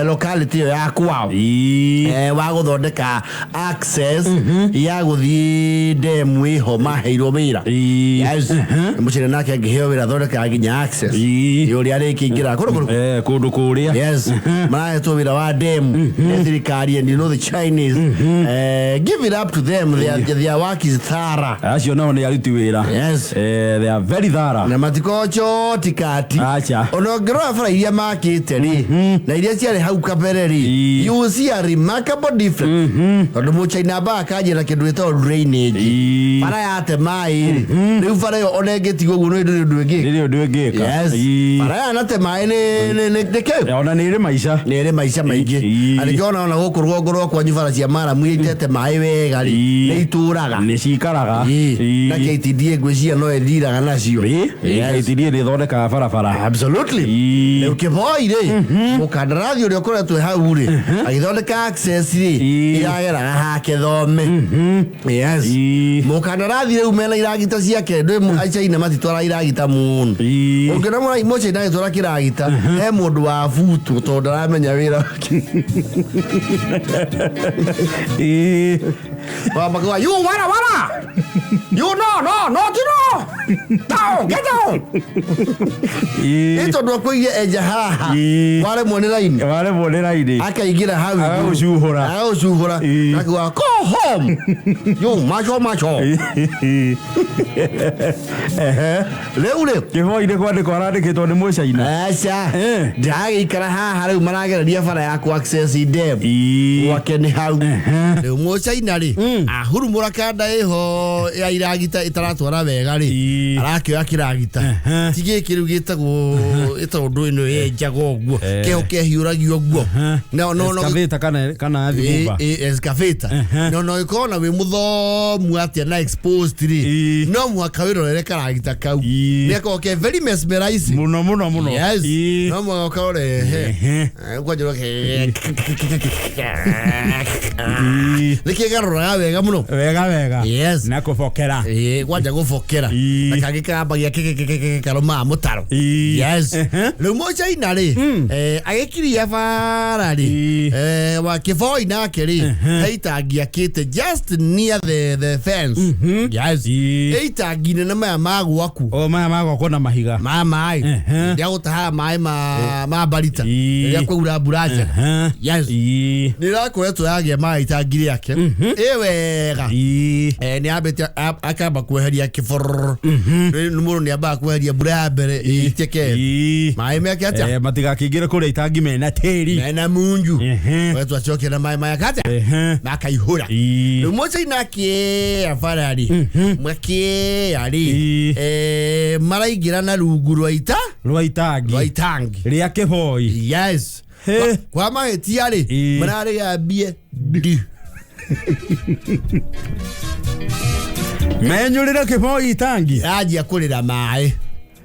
Speaker 1: locality ĩyo ya kwao
Speaker 2: Ĩĩ.
Speaker 1: Wa gũthondeka access ya gũthiĩ demu ĩho maheirwo wĩra.
Speaker 2: Ĩĩ.
Speaker 1: Yes. Mũcaina nake angĩheo wĩra athondekaga nginya access
Speaker 2: Ĩĩ.
Speaker 1: nĩ ũrĩa arĩkĩingĩra kũrũ kũrũ.
Speaker 2: Kũndũ kũrĩa.
Speaker 1: Yes, marahetwo wĩra wa demu nĩ thirikari, and you know the Chinese, give it up to them, their work is thorough.
Speaker 2: Acio nao nĩ aruti wĩra.
Speaker 1: Yes.
Speaker 2: They are very thorough.
Speaker 1: Na matikocho tikati.
Speaker 2: Acha.
Speaker 1: Ona ũngĩrora bara iria makĩte rĩ na iria ciarĩ hau kabere rĩ,
Speaker 2: Ĩĩ.
Speaker 1: you will see a remarkable difference, tondũ mũchaina ambaga akanjia na kĩndũ gĩtagwo drainage.
Speaker 2: Ĩĩ.
Speaker 1: Bara yate maĩ rĩ, rĩu bara ĩyo ona ĩngĩtigwo ũguo no ndũrĩ ũndũ ĩngĩka.
Speaker 2: Rĩrĩ ũndũ ĩngĩka.
Speaker 1: Yes.
Speaker 2: Ĩĩ.
Speaker 1: Bara yanate maĩ nĩ kĩu.
Speaker 2: Ona nĩ ĩrĩ maica.
Speaker 1: Nĩ ĩrĩ maica maingĩ.
Speaker 2: Ĩĩ.
Speaker 1: Na nĩkĩo ona gũkũ rũgongo rwa kwanyu bara cia maramu iria itete maĩ wega rĩ,
Speaker 2: Ĩĩ.
Speaker 1: nĩ itũraga.
Speaker 2: Nĩ cikaraga.
Speaker 1: Ĩĩ. Na KTDA ngwĩciria no ĩthiraga nacio. Yes.
Speaker 2: KTDA nĩ ĩthondekaga barabara.
Speaker 1: Absolutely.
Speaker 2: Ĩĩ.
Speaker 1: Rĩu kĩboi rĩ, mũkandarathi ũrĩa ũkoretwo hau rĩ agĩthondeka access rĩ,
Speaker 2: Ĩĩ.
Speaker 1: ĩrageraga hake thome. Yes.
Speaker 2: Ĩĩ.
Speaker 1: Mũkandarathi rĩu mena iragita ciake, ndũ acaina matitwara iragita mũno.
Speaker 2: Ĩĩ.
Speaker 1: Ũngĩona mũcaina agĩtwara kĩragita, he mũndũ wa butu tondũ ndaramenya wĩra wake.
Speaker 2: Ĩĩ.
Speaker 1: Wambaga, you wara wara, you no no no ti no down, get down.
Speaker 2: Ĩĩ.
Speaker 1: Ĩ tondũ akũirie enja haha
Speaker 2: Ĩĩ.
Speaker 1: waremwo nĩ raini,
Speaker 2: Waremwo nĩ raini.
Speaker 1: akaingĩra hau igũrũ.
Speaker 2: Agagũcuhũra.
Speaker 1: Agagũcuhũra.
Speaker 2: Ĩĩ.
Speaker 1: Akiuga, go home you macho macho. Rĩu rĩ,
Speaker 2: Kĩboi nĩ kwandĩkwo arandĩkĩtwo nĩ mũcaina.
Speaker 1: aca,
Speaker 2: Eh.
Speaker 1: ndĩragĩikara haha rĩu maragereria bara ya ku access dam
Speaker 2: Ĩĩ.
Speaker 1: gwake nĩ hau. Rĩu mũcaina rĩ, ahurumũra kanda ĩho ya iragita ĩtaratwara wega rĩ,
Speaker 2: Ĩĩ.
Speaker 1: arakĩoya kĩragita ti gĩkĩ rĩu gĩtagwo ĩtagwo ndũ ĩno yenjaga ũguo, kĩho kehiũragio ũguo. No no no.
Speaker 2: Excavator kana thimũba.
Speaker 1: Excavator. No no ĩkorwo na wĩ mũthomu atĩa na exposed rĩ,
Speaker 2: Ĩĩ.
Speaker 1: no mũhaka wĩrorere karagita kau.
Speaker 2: Ĩĩ.
Speaker 1: Nĩgakorwo ke very mesmerizing.
Speaker 2: Mũno mũno mũno.
Speaker 1: Yes.
Speaker 2: Ĩĩ.
Speaker 1: No mũhaka ũkarore he. Kwanja
Speaker 2: Ĩĩ.
Speaker 1: nĩkĩgarũraga wega mũno.
Speaker 2: Wega wega.
Speaker 1: Yes.
Speaker 2: Na kũbokera.
Speaker 1: Ĩĩ, kwanja gũbokera.
Speaker 2: Ĩĩ.
Speaker 1: Na kangĩ kambagia karũmaga mũtaro.
Speaker 2: Ĩĩ.
Speaker 1: Yes.
Speaker 2: Ehe.
Speaker 1: Rĩu mũcaina rĩ, agĩkiria bara rĩ,
Speaker 2: Ĩĩ.
Speaker 1: wa kĩboi nake rĩ, he itangi akĩte just near the fence. Yes.
Speaker 2: Ĩĩ.
Speaker 1: Ĩ itangi nene maya ma gwaku
Speaker 2: O maya magwakwo na mahiga.
Speaker 1: ma maĩ
Speaker 2: Ehe.
Speaker 1: rĩa gũtahaga maĩ ma mbarita
Speaker 2: Ĩĩ.
Speaker 1: rĩrĩa kwaura mbura njega. Yes.
Speaker 2: Ĩĩ.
Speaker 1: Nĩ ĩrakoretwo yagĩa maĩ itangi rĩake ĩ wega.
Speaker 2: Ĩĩ.
Speaker 1: Nĩ ambĩte akamba kweheria kĩbororo. Rĩu mũndũ nĩ ambaga kweheria mbura ya mbere ĩitĩke
Speaker 2: Ĩĩ.
Speaker 1: maĩ meke atĩa,
Speaker 2: Matigakĩingĩre kũrĩa itangi mena tĩri.
Speaker 1: mena munju.
Speaker 2: Ehe.
Speaker 1: Wetwo acokia na maĩ maya kata
Speaker 2: Ehe.
Speaker 1: makaihũra.
Speaker 2: Ĩĩ.
Speaker 1: Rĩu mũcaina akĩĩa bara rĩ, makĩĩa rĩ,
Speaker 2: Ĩĩ.
Speaker 1: maraingĩra na rungu rwa ita
Speaker 2: Rwa itangi.
Speaker 1: rwa itangi
Speaker 2: Rĩa kĩboi.
Speaker 1: Yes.
Speaker 2: He.
Speaker 1: Kwa mahĩtia rĩ,
Speaker 2: Ĩĩ.
Speaker 1: mararĩgambie ndi.
Speaker 2: Menyũrĩre kĩboi itangi.
Speaker 1: Anjia kũrĩra maĩ.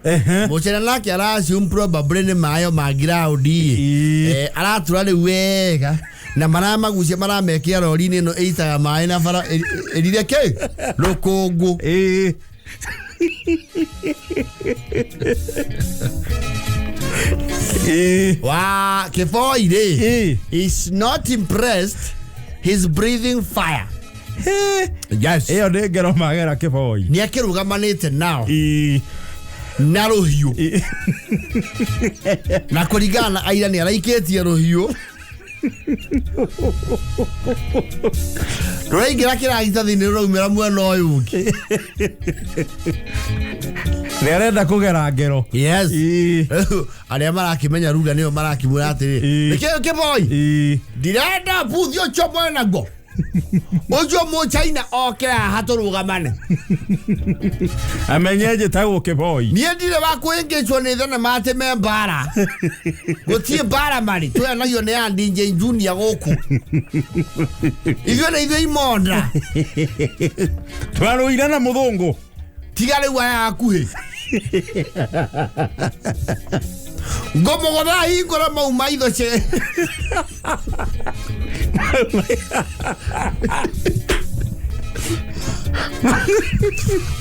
Speaker 2: Ehe.
Speaker 1: Mũcaina nake aracium probably nĩ maĩ o ma ground.
Speaker 2: Ĩĩ.
Speaker 1: Aratura rĩu wega na maramagucia maramekĩra rori-inĩ ĩno ĩitaga maĩ na bara ĩrire kĩ rũkũngũ.
Speaker 2: Ĩĩ. Ĩĩ.
Speaker 1: Wa kĩboi rĩ
Speaker 2: Ĩĩ.
Speaker 1: is not impressed, he's breathing fire.
Speaker 2: Hĩ.
Speaker 1: Yes.
Speaker 2: Ĩyo nĩ ngero magera kĩboi.
Speaker 1: Nĩ akĩrũgamanĩte nao
Speaker 2: Ĩĩ.
Speaker 1: Na rũhiũ.
Speaker 2: Ĩĩ.
Speaker 1: Na kũringana na aira nĩ araikĩtie rũhiũ rũraingĩra kĩragita thĩinĩ rũraumĩra mwena ũyũ ũngĩ.
Speaker 2: Nĩ arenda kũgera ngero.
Speaker 1: Yes.
Speaker 2: Ĩĩ.
Speaker 1: Arĩa marakĩmenya ruga nĩo marakĩmwĩra atĩrĩ,
Speaker 2: Ĩĩ.
Speaker 1: nĩkĩo kĩboi
Speaker 2: Ĩĩ.
Speaker 1: ndirenda buthi ũcio mwena naguo ũcio mũchaina oke haha tũrũgamane.
Speaker 2: Amenye njĩtagwo Kĩboi.
Speaker 1: Niĩ ndirĩ wa kwĩngĩcwo nĩ thenema atĩ me mbara, gũtirĩ mbara marĩ tũyanagio nĩ Andy J Junior gũkũ, ithuĩ nĩ ithuĩ imonda.
Speaker 2: Twarũire na mũthũngũ.
Speaker 1: Tiga rĩu aya hakuhĩ ngũmũgũtha hingũra mau maitho ce.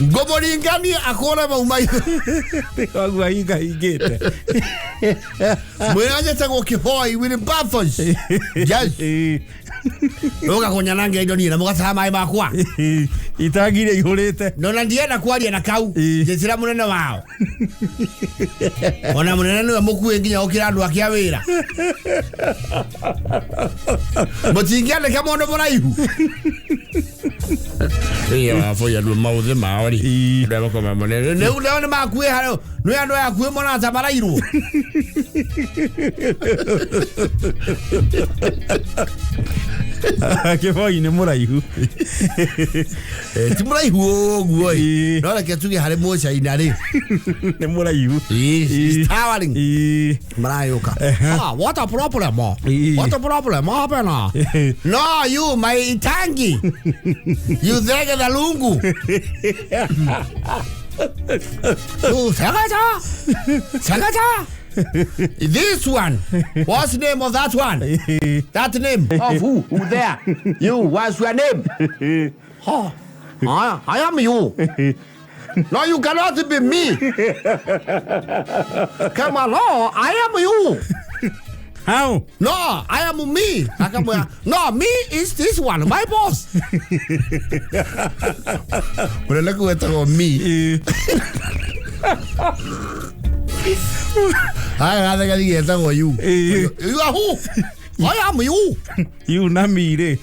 Speaker 1: Ngũmũringanie akũre mau maitho.
Speaker 2: Waguo hinga hingĩte.
Speaker 1: Mwĩra njĩtagwo Kĩboi Wilberforce, yes.
Speaker 2: Ĩĩ.
Speaker 1: Rũga kũnyanangia indo niĩ na mũgataha maĩ makwa.
Speaker 2: Ĩĩ. Itangi iria ihũrĩte.
Speaker 1: Nona ndienda kwaria na kau.
Speaker 2: Ĩĩ.
Speaker 1: Njĩtĩra mũnene wao, ona mũnene nĩwe mũkuĩ nginya gũkĩra andũ ake a wĩra. Mũtingĩandĩka mũndũ mũraihu waboi andũ maũthĩ mao rĩ.
Speaker 2: Ĩĩ.
Speaker 1: Andũ aya makoma mũnene rĩu nao nĩ makuĩ harĩ nĩ andũ aya akuĩ monaga ta marairwo.
Speaker 2: Kĩboi nĩ mũraihu.
Speaker 1: Ti mũraihu ũguo ĩ.
Speaker 2: Ĩĩ.
Speaker 1: No reke tuge harĩ mũcaina rĩ.
Speaker 2: Nĩ mũraihu.
Speaker 1: He's towering.
Speaker 2: Ĩĩ.
Speaker 1: Marayuka. Ah, what a problem. Oh.
Speaker 2: Ĩĩ.
Speaker 1: What a problem happen. Ah. No, you, my itangi. You thege the lungu. You thege Thege This one. What's the name of that one? That name. Of who? Who there? You, what's your name? Oh, I am you. No, you cannot be me. Come on, no, I am you.
Speaker 2: How?
Speaker 1: No, I am me. Akamwira, no, me is this one, my boss. Mũnene kũu etagwo me.
Speaker 2: Ĩĩ.
Speaker 1: Haya gathegeri getagwo you.
Speaker 2: Ĩĩ.
Speaker 1: You are who? I am you.
Speaker 2: You na me rĩ.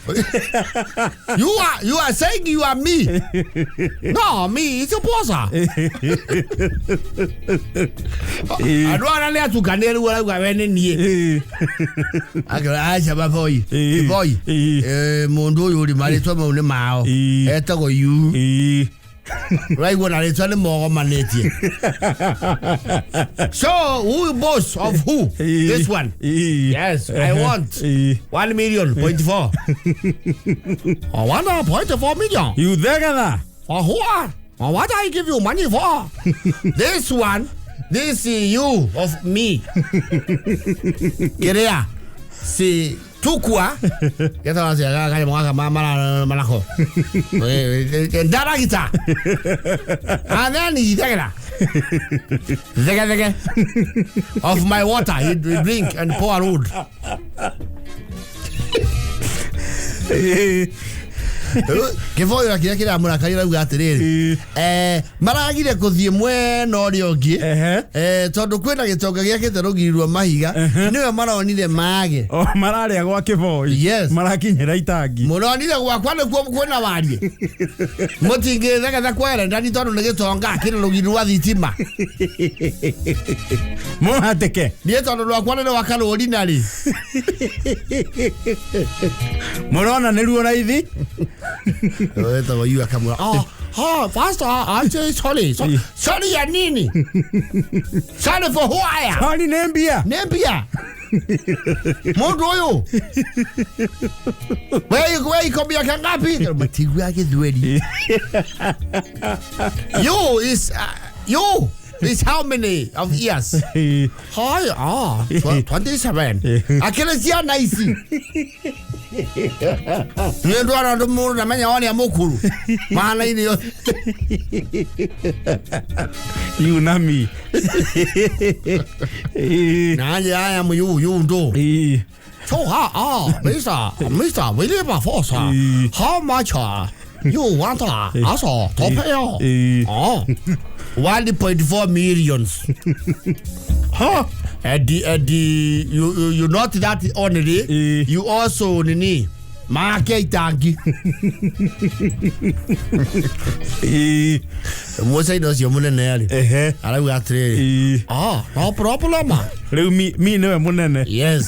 Speaker 1: You are saying you are me. No, me is your boss.
Speaker 2: Ĩĩ.
Speaker 1: Andũ aya nĩ atukanĩre rĩu arauga we nĩ niĩ.
Speaker 2: Ĩĩ.
Speaker 1: Akĩra aca maboi.
Speaker 2: Ĩĩ.
Speaker 1: Boi.
Speaker 2: Ĩĩ.
Speaker 1: Mũndũ ũyũ rĩ marĩtwa mau nĩ mao.
Speaker 2: Ĩĩ.
Speaker 1: Etagwo you.
Speaker 2: Ĩĩ.
Speaker 1: Ũraigua na rĩtwa nĩ mogomanĩtie. So, who boss of who?
Speaker 2: Ĩĩ.
Speaker 1: This one.
Speaker 2: Ĩĩ.
Speaker 1: Yes, I want.
Speaker 2: Ĩĩ.
Speaker 1: 1 million point 4. Oh, 1.4 million.
Speaker 2: You thegetha.
Speaker 1: For who? Oh, what I give you money for? This one, this is you of me. Kiria. Si tukua. Geta wasi aga kaya mwaka mara marako. Ndaragita. And then he thegera. Thege thege. Of my water he drink and pour road.
Speaker 2: Ĩĩ.
Speaker 1: Kĩboyo kĩrĩa kĩramũrakaria rauga atĩrĩrĩ,
Speaker 2: Ĩĩ.
Speaker 1: Maragire kũthiĩ mwena ũrĩa ũngĩ,
Speaker 2: Ehe.
Speaker 1: Tondũ kwĩna gĩtonga gĩakĩte rũgiri rwa mahiga nĩwe maronire mage.
Speaker 2: O mararĩa gwa Kĩboi.
Speaker 1: Yes.
Speaker 2: Marakinyĩra itangi.
Speaker 1: Mũronire gwakwa nĩkuo kwĩna wariĩ, mũtingĩthegetha kwerendani tondũ nĩ gĩtonga kĩna rũgiri rwa thitima.
Speaker 2: Mũhatĩke.
Speaker 1: Niĩ tondũ rwakwa nĩ rwa karũri narĩ.
Speaker 2: Mũrona nĩruo raithi.
Speaker 1: Wetagwo yu akamwĩra, oh, oh, pastor, I say sorry. So, sorry ya nini? Sorry for who I am?
Speaker 2: Sorry nĩ mbia.
Speaker 1: Nĩ mbia mundu uyu we iko miaka ngapi? Matigua gĩthweri. You is you is how many of years?
Speaker 2: Ĩĩ.
Speaker 1: Hi, ah, 27. Akĩrĩ ciana ici nĩ ndwara andũ mũndũ ndamenya ũrĩa mũkũrũ mahanaine yothe.
Speaker 2: You na me. Ĩĩ.
Speaker 1: Na I am you, you do.
Speaker 2: Ĩĩ.
Speaker 1: So, Mr. William Foster, how much you want also to pay?
Speaker 2: Ĩĩ.
Speaker 1: Oh, 1.4 millions.
Speaker 2: Huh?
Speaker 1: And the you not that only,
Speaker 2: Eh.
Speaker 1: you also nini Make itangi.
Speaker 2: Ĩĩ.
Speaker 1: Mũcaina ũcio mũnene rĩ
Speaker 2: Ehe.
Speaker 1: arauga atĩrĩrĩ,
Speaker 2: Ĩĩ.
Speaker 1: "Ah, no problem."
Speaker 2: Rĩu mi nĩwe mũnene.
Speaker 1: Yes.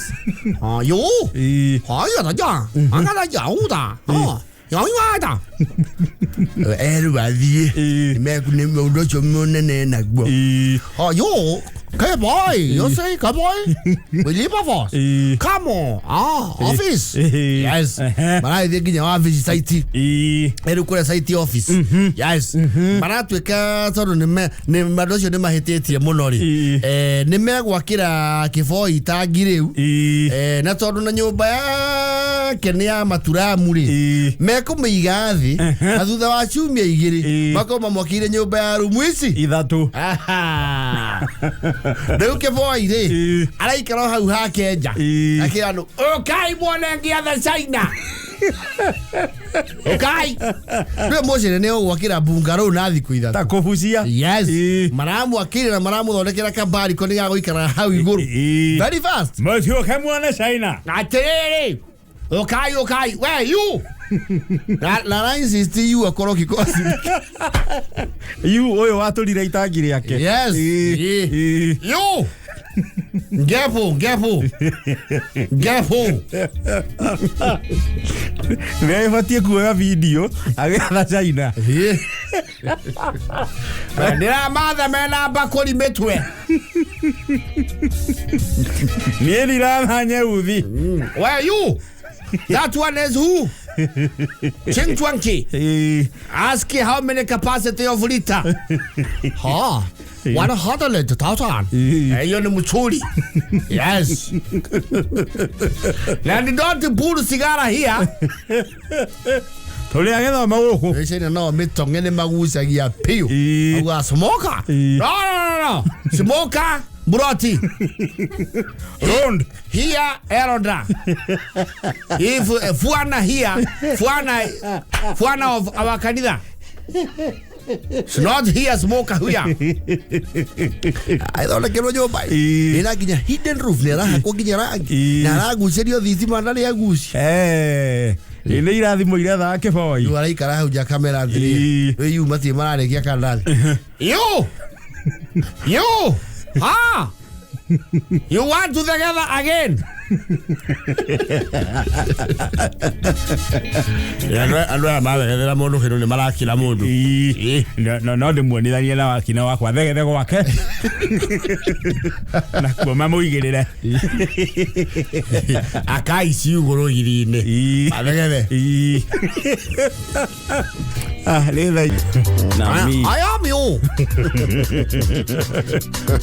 Speaker 1: Ah, yo.
Speaker 2: Ĩĩ.
Speaker 1: 哎呀，大家，俺看他养的，啊，养的，erũ athiĩ
Speaker 2: Ĩĩ.
Speaker 1: nĩ ũndũ ũcio mũnene naguo.
Speaker 2: Ĩĩ.
Speaker 1: Oh, yo, okay boy, you say, come boy, we leave of us.
Speaker 2: Ĩĩ.
Speaker 1: Come on, ah, office.
Speaker 2: Ĩĩ.
Speaker 1: Yes.
Speaker 2: Ehe.
Speaker 1: Marathiĩ nginya wabici site.
Speaker 2: Ĩĩ.
Speaker 1: Rĩu kũrĩa site office. Yes. Maratuĩka tondũ nĩ andũ acio nĩ mahĩtĩtie mũno rĩ.
Speaker 2: Ĩĩ.
Speaker 1: Nĩ megwakĩra kĩboi itangi rĩu.
Speaker 2: Ĩĩ.
Speaker 1: Na tondũ na nyũmba yake nĩ ya maturamu rĩ,
Speaker 2: Ĩĩ.
Speaker 1: mekũmĩiga thĩ na thutha wa ciumia 2
Speaker 2: Ĩĩ.
Speaker 1: makorwo mamwakĩire nyũmba ya rumu ici.
Speaker 2: Ithatũ.
Speaker 1: Aha. Rĩu kĩboi rĩ
Speaker 2: Ĩĩ.
Speaker 1: araikara o hau hake nja
Speaker 2: Ĩĩ.
Speaker 1: akĩra andũ, ũkai muone ngĩatha China, ũkai rĩu mũcene nĩ ũgwakĩra bungarũ na thikũ 3.
Speaker 2: Ta kũbucia.
Speaker 1: Yes.
Speaker 2: Ĩĩ.
Speaker 1: Maramwakĩire na maramũthondekera kambariko nĩ gagũikara hau igũrũ
Speaker 2: Ĩĩ.
Speaker 1: very fast.
Speaker 2: Mũtiũke muone China.
Speaker 1: Atĩrĩrĩ, ũkai ũkai we you na insist you akorwo kikosi.
Speaker 2: Yu ũyũ watũrire itangi rĩake.
Speaker 1: Yes.
Speaker 2: Ĩĩ.
Speaker 1: Ĩĩ.
Speaker 2: Ĩĩ.
Speaker 1: You ngepo ngepo ngepo.
Speaker 2: Nĩ ĩbatiĩ kuoya video agĩatha China.
Speaker 1: Ndĩramatha mena mbakũri mĩtwe.
Speaker 2: Niĩ ndiratha nyeuthi.
Speaker 1: We you, that one is who? Ching Chwanki.
Speaker 2: Ĩĩ.
Speaker 1: Ask how many capacity of liter. Ha, 100,000.
Speaker 2: Ĩĩ.
Speaker 1: Hiyo ni mchuri. Yes. And don't pull cigara here.
Speaker 2: Tũrĩ agĩthoma gũkũ.
Speaker 1: China no mĩtong'e nĩ magucagia piũ.
Speaker 2: Ĩĩ.
Speaker 1: Auga smoker.
Speaker 2: Ĩĩ.
Speaker 1: No, no, no, no. Smoker broti.
Speaker 2: Round.
Speaker 1: Here elder. If fuana here, fuana fuana of our kanitha. It's not here smoker here. Aithondekerwo nyũmba
Speaker 2: Ĩĩ.
Speaker 1: ĩna nginya hidden roof, nĩ arahakwo nginya rangi
Speaker 2: Ĩĩ.
Speaker 1: na aragucĩrio thitima na nĩ agucia.
Speaker 2: Eh, nĩ irathimo irethaga kĩboi.
Speaker 1: Rĩu araikara hau nja kamera
Speaker 2: Ĩĩ.
Speaker 1: thiri rĩu yu matirĩ mararĩkia kandarathi. You! You! Ah! You want to together again? Andũ aya mathegethera mũndũ kĩndũ nĩ marakira mũndũ.
Speaker 2: Ĩĩ. No ndĩmuonithanie na wakina wakwa thegethego wake nakuo mamũigĩrĩre.
Speaker 1: Akai ciugũ rũgiri-inĩ.
Speaker 2: Ĩĩ.
Speaker 1: Mathegethe.
Speaker 2: Ĩĩ. Ah, nĩ tha na mi.
Speaker 1: I am you.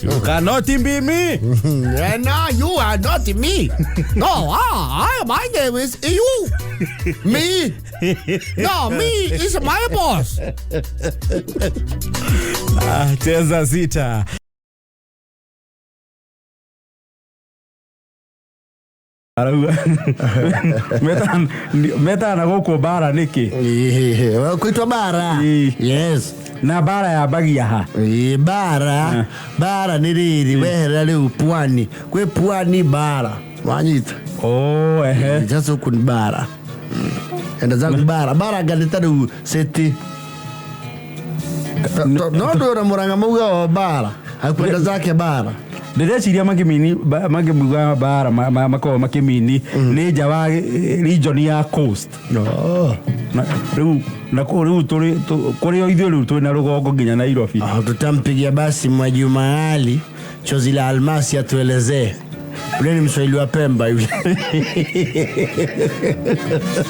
Speaker 2: You cannot be me.
Speaker 1: And now you are not me. No, my name is you. Me. No, me is my boss.
Speaker 2: Ah, cheza sita. Arauga metana gũkũ bara nĩkĩ?
Speaker 1: Kwitwa bara.
Speaker 2: Ĩĩ.
Speaker 1: Yes.
Speaker 2: Na bara yambagia ha?
Speaker 1: Ĩĩ, bara bara nĩ rĩrĩ weherera rĩu pwani kwĩ pwani bara wanyita.
Speaker 2: Oh, ehe.
Speaker 1: Sasa huku ni bara, enda zangu bara bara nganĩta rĩu city. No ndwĩra Mũrang'a mauga o bara akwenda zake bara.
Speaker 2: Ndĩreciria makĩmini makĩmuga bara makoragwo makĩmini nĩ nja wa region ya coast.
Speaker 1: Oh.
Speaker 2: Na rĩu na rĩu tũrĩ kũrĩ o ithuĩ rĩu twĩ na rũgongo nginya Nairobi.
Speaker 1: Ah, tutampigia basi Mwajuma Ali chozi la almasi atuelezee. Ule ni Mswahili wa Pemba yule.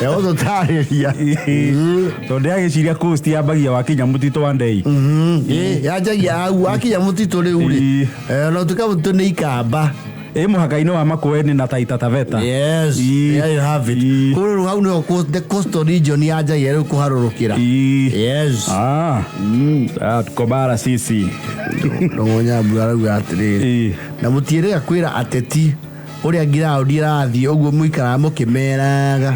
Speaker 1: Tũtarĩria.
Speaker 2: Tondũ ndĩragĩciria coast yambagia wakinya mũtitũ wa Ndei.
Speaker 1: Yanjagia hau akinya mũtitũ rĩu rĩ.
Speaker 2: Ĩĩ.
Speaker 1: Na ũtuĩka mũtitũ nĩ Ikamba.
Speaker 2: Ĩ mũhaka-inĩ wa Makueni na Taita Taveta.
Speaker 1: Yes,
Speaker 2: Ĩĩ.
Speaker 1: there you have it.
Speaker 2: Ĩĩ.
Speaker 1: Kũu rĩu hau nĩho the coastal region yanjagia rĩu kũharũrũkĩra.
Speaker 2: Ĩĩ.
Speaker 1: Yes.
Speaker 2: Ah. Ah, tuko bara sisi.
Speaker 1: Ndũng'onyambu arauga atĩrĩrĩ.
Speaker 2: Ĩĩ.
Speaker 1: Na mũtiĩrĩga kwĩra ateti ũrĩa ngiraũndi ĩrathiĩ ũguo mũikaraga mũkĩmeraga.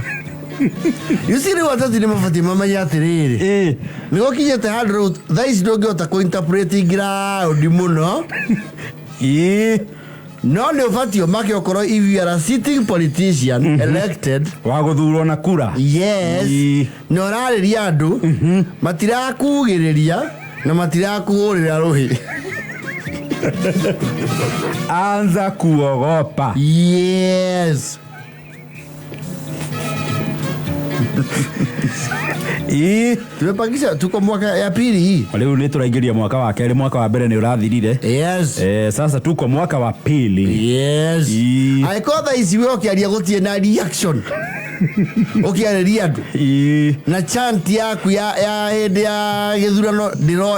Speaker 1: You see rĩu ateti nĩ mabatiĩ mamenye atĩrĩrĩ.
Speaker 2: Ĩĩ.
Speaker 1: Nĩ gũkinyĩte handũ rĩu thaa ici ndũngĩhota kũ interpret ngiraũndi mũno.
Speaker 2: Ĩĩ.
Speaker 1: No nĩ ũbatiĩ ũmake ũkorwo if you are a sitting politician elected.
Speaker 2: Wa gũthurwo na kura.
Speaker 1: Yes. Na ũrarĩria andũ matirakugĩrĩria na matirakũhũrĩra rũhĩ.
Speaker 2: Anza kuogopa.
Speaker 1: Yes. Tumepakisha, tuko mwaka ya pili hii.
Speaker 2: Rĩu nĩ tũraingĩria mwaka wa kerĩ, mwaka wa mbere nĩ ũrathirire.
Speaker 1: Yes.
Speaker 2: Sasa tuko mwaka wa pili.
Speaker 1: Yes. Angĩkorwo thaa ici we ũkĩaria gũtirĩ na reaction ũkĩarĩria andũ na chant yaku ya hĩndĩ ya gĩthurano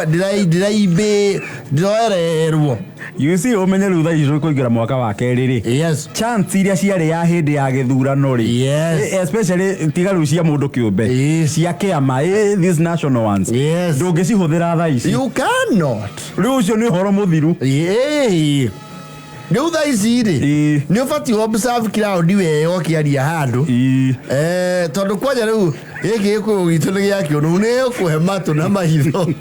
Speaker 1: ndĩraibĩ ndĩroererwo.
Speaker 2: You see, ũmenye rĩu thaa ici tũkũingĩra mwaka wa kerĩ rĩ.
Speaker 1: Yes.
Speaker 2: Chants iria ciarĩ ya hĩndĩ ya gĩthurano rĩ.
Speaker 1: Yes.
Speaker 2: Especially tiga rĩu cia mũndũ kĩũmbe.
Speaker 1: Yes.
Speaker 2: Cia kĩama, these national ones.
Speaker 1: Yes.
Speaker 2: Ndũngĩcihũthĩra thaa ici.
Speaker 1: You cannot.
Speaker 2: Rĩu ũcio nĩ ũhoro mũthiru.
Speaker 1: Ĩĩ. Rĩu thaa ici rĩ nĩ ũbatiĩ observe crowd wega ũkĩaria handũ. Tondũ kwanja rĩu gĩkĩ gĩkũyũ gitũ nĩ gĩa kĩũnũ, nĩ gĩgũkũhe matũ na maitho.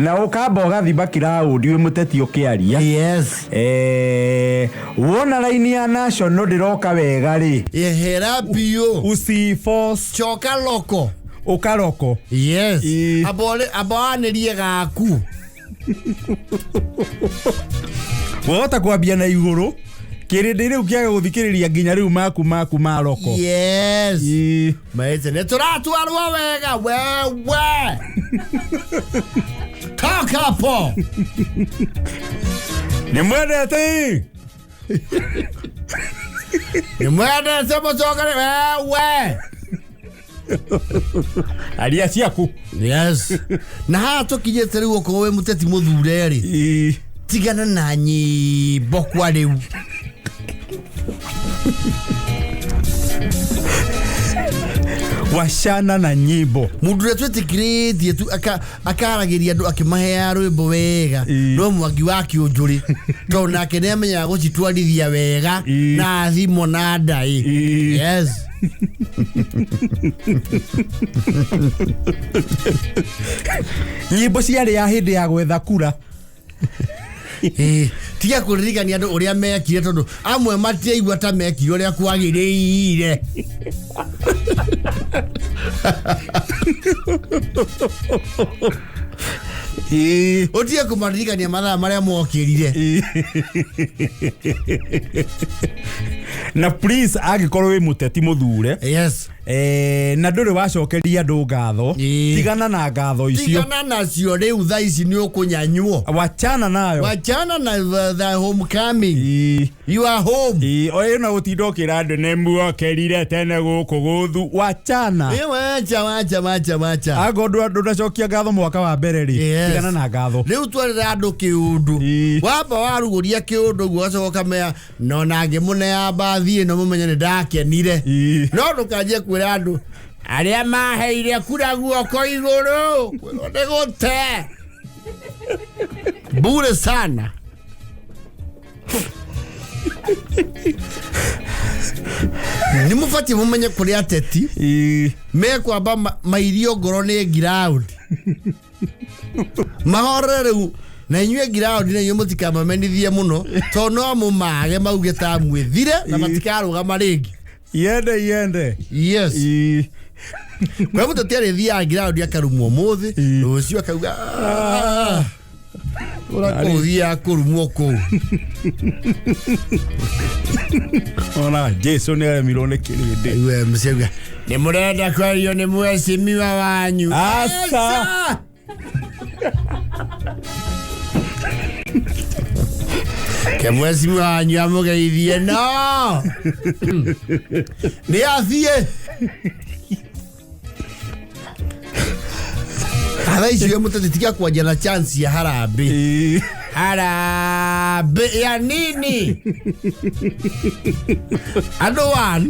Speaker 2: Na ũkamba ũgathima kiraũndi wĩ mũteti ũkĩaria.
Speaker 1: Yes.
Speaker 2: Wona raini ya national ndĩroka wega rĩ.
Speaker 1: Ehera biũ.
Speaker 2: Usiforce.
Speaker 1: Coka loko.
Speaker 2: Ũkaroko.
Speaker 1: Yes. Amba wanĩrie gaku.
Speaker 2: Wahota kwambia na igũrũ kĩrĩndĩ rĩu kĩage gũthikĩrĩria nginya rĩu maku maroko.
Speaker 1: Yes. Maite nĩ tũratwarwo wega wewe. Toka hapo.
Speaker 2: Nĩ mwendete.
Speaker 1: Nĩ mwendete mũcokere wewe.
Speaker 2: Aria ciaku.
Speaker 1: Yes. Na haha tũkinyĩte rĩu okorwo wĩ mũteti mũthure rĩ. Tigana na nyĩmbo kwa rĩu.
Speaker 2: Wachana na nyimbo.
Speaker 1: Mundu ũrĩa twĩtĩkĩrĩtie tu akaragĩria andũ akĩmaheaga rwĩmbo wega no Mwangi wa Kĩũnjũrĩ tondũ nake nĩamenyaga gũcitwarithia wega na thimo na ndaĩ. Yes.
Speaker 2: Nyimbo ciarĩ ya hĩndĩ ya gwetha kura.
Speaker 1: Tiga kũririkania andũ ũrĩa mekire tondũ amwe matiaigua ta mekire ũrĩa kwagĩrĩire. Ũtige kũmaririkania mathaa marĩa mokĩrire.
Speaker 2: Na please angĩkorwo wĩ mũteti mũthure.
Speaker 1: Yes.
Speaker 2: Na ndũrĩ wacokeria andũ ngatho. Tigana na ngatho icio.
Speaker 1: Tigana nacio rĩu thaa ici nĩ ũkũnyanywo.
Speaker 2: Wachana nayo.
Speaker 1: Wachana na the homecoming. You are home.
Speaker 2: Oyo na gũtinda ũkĩra andũ nĩ muokerire tene gũkũ gũthu. Wachana.
Speaker 1: Wacha wacha wacha wacha.
Speaker 2: Angorwo ndũnacokia ngatho mwaka wa mbere rĩ. Tigana na ngatho.
Speaker 1: Rĩu twarĩra andũ kĩũndũ. Wamba warugũria kĩũndũ ũguo ũgacoka ũkamea no na ngĩmũnea mbathi ĩno mũmenye nĩ ndakenire. No ndũkanjie kwĩra andũ arĩa maheire kura guoko igũrũ kwĩrwo nĩ gũte bure sana. Nĩ mũbatiĩ mũmenye kũrĩ ateti mekwamba mairio ngoro nĩ ground mahorere rĩu na inyuĩ ground na inyuĩ mũtikamamenithie mũno tondũ no mũmage mauge ta mwĩthire na matikarũgama rĩngĩ.
Speaker 2: Iende iende.
Speaker 1: Yes. Kwa mũteti arĩthiaga ground akarumwo ũmũthĩ rũciũ akauga ũrĩa kũu thiaga kũrumwo kũu.
Speaker 2: Ona Jesu nĩ aremirwo nĩ kĩrĩndĩ.
Speaker 1: We mseuga nĩ mũrenda kwario nĩ mwecimiwa wanyu.
Speaker 2: Asa.
Speaker 1: Ke mwecimiwa wanyu amũgeithie no. Nĩ athiĩ. Thaa ici wĩ mũteti tiga kwanjia na chance ya harambee. Harambee ya nini? Andũ one.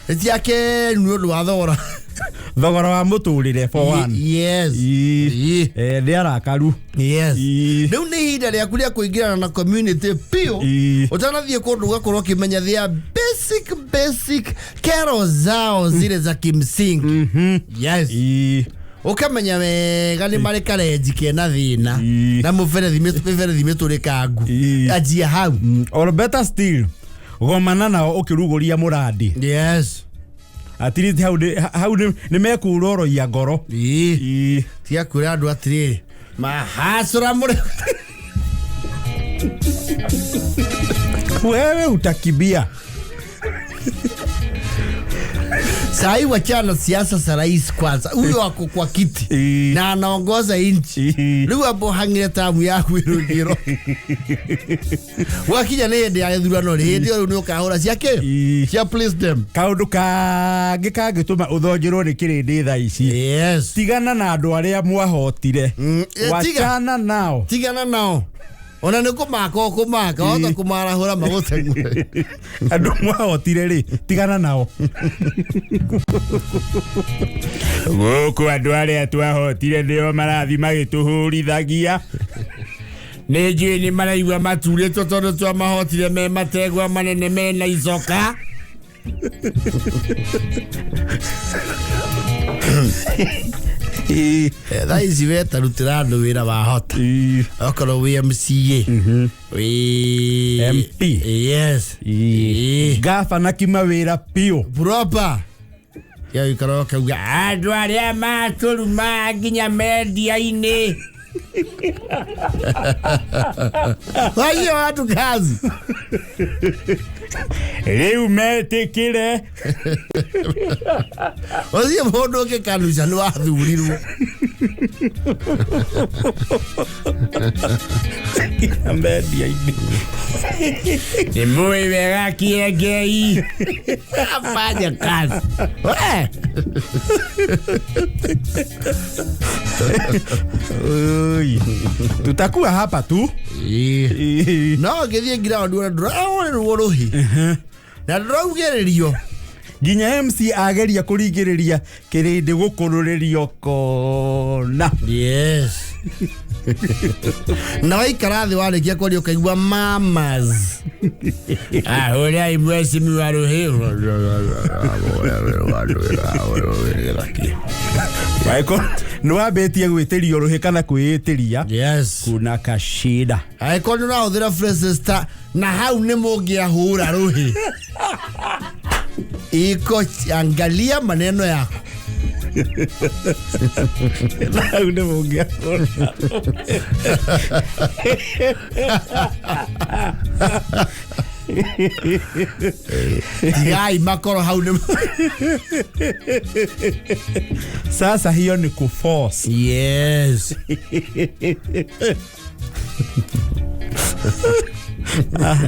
Speaker 1: Ĩtiake nĩ ũndũ wa thogora.
Speaker 2: Thogora wa mũtũrĩre for one.
Speaker 1: Yes.
Speaker 2: Nĩ arakaru.
Speaker 1: Yes. Rĩu nĩ ihinda rĩaku rĩa kũingĩrana na community biũ. Ũtanathiĩ kũndũ ũgakorwo ũkĩmenya their basic kero zao zile za kimsingi. Yes. Ũkamenya wega nĩ marĩ karenji kena thĩna na mũberethi mĩberethi mĩtũrĩkangu. Anjia hau.
Speaker 2: Or better still, gomana nao ũkĩrugũria mũrandi.
Speaker 1: Yes.
Speaker 2: At least hau hau nĩ mekũroroia ngoro.
Speaker 1: Tiga kwĩra andũ atĩrĩrĩ mahacũra mũrĩ.
Speaker 2: Wewe utakimbia.
Speaker 1: Sahi wachana siasa za rais kwanza. Huyo ako kwa kiti na anaongoza nchi. Rĩu amba ũhang'ire tamu yaku ĩrũgĩro. Wakinya nĩ hĩndĩ ya gĩthurano rĩ, hĩndĩ ĩyo rĩu nĩ ũkahũra cia kĩ? Cia please them.
Speaker 2: Kaũndũ kangĩ kangĩtũma ũthonjĩrwo nĩ kĩrĩndĩ thaa ici.
Speaker 1: Yes.
Speaker 2: Tigana na andũ arĩa mwahotire. Wachana nao.
Speaker 1: Tigana nao. Ona nĩ kũmaka ũkũmaka, wahota kũmarahũra magũteng'ure.
Speaker 2: Andũ mwahotire rĩ, tigana nao. Gũkũ andũ arĩa twahotire nĩo marathi magĩtũhũrithagia.
Speaker 1: Nĩ njũĩ nĩ maraigua maturĩtwo tondũ twamahotire me mategwa manene mena icoka. Thaa ici we ta rutĩra andũ wĩra wahota. Okorwo wĩ MCA, wĩ
Speaker 2: MP.
Speaker 1: Yes.
Speaker 2: Gabana kima wĩra biũ.
Speaker 1: Proper. Ya ikara ũkauga andũ arĩa matũruma nginya mendia-inĩ. Wajia watu kazi.
Speaker 2: Rĩu metĩkĩre.
Speaker 1: Ũthiĩ mũndũ ũngĩ kanuca nĩ wathurirwo.
Speaker 2: Mendia-inĩ.
Speaker 1: Nĩ mũĩ wega Kĩengei. Afanye kazi. We.
Speaker 2: Oi. Tutakuwa hapa tu.
Speaker 1: No ngĩthiĩ ground ona ndũrahũrĩrwo rũhĩ. Na ndũraugĩrĩrio.
Speaker 2: Nginya MC ageria kũringĩrĩria kĩrĩndĩ gũkũrũrĩrio kona.
Speaker 1: Yes. Na waikara thĩ warĩkia kwaria ũkaigua mamas. Ahũrĩai mheshimiwa rũhĩ.
Speaker 2: Nĩ wambĩtie gwĩtĩrio rũhĩ kana kwĩĩtĩria.
Speaker 1: Yes.
Speaker 2: Kuna kashida.
Speaker 1: Angĩkorwo nĩ ũrahũthĩra phrases ta na hau nĩ mũngĩahũra rũhĩ. Iko angalia maneno yako.
Speaker 2: Na hau nĩ mũngĩahũra.
Speaker 1: Tigai makoro hau nĩ.
Speaker 2: Sasa hiyo ni kuforce.
Speaker 1: Yes.
Speaker 2: Ah,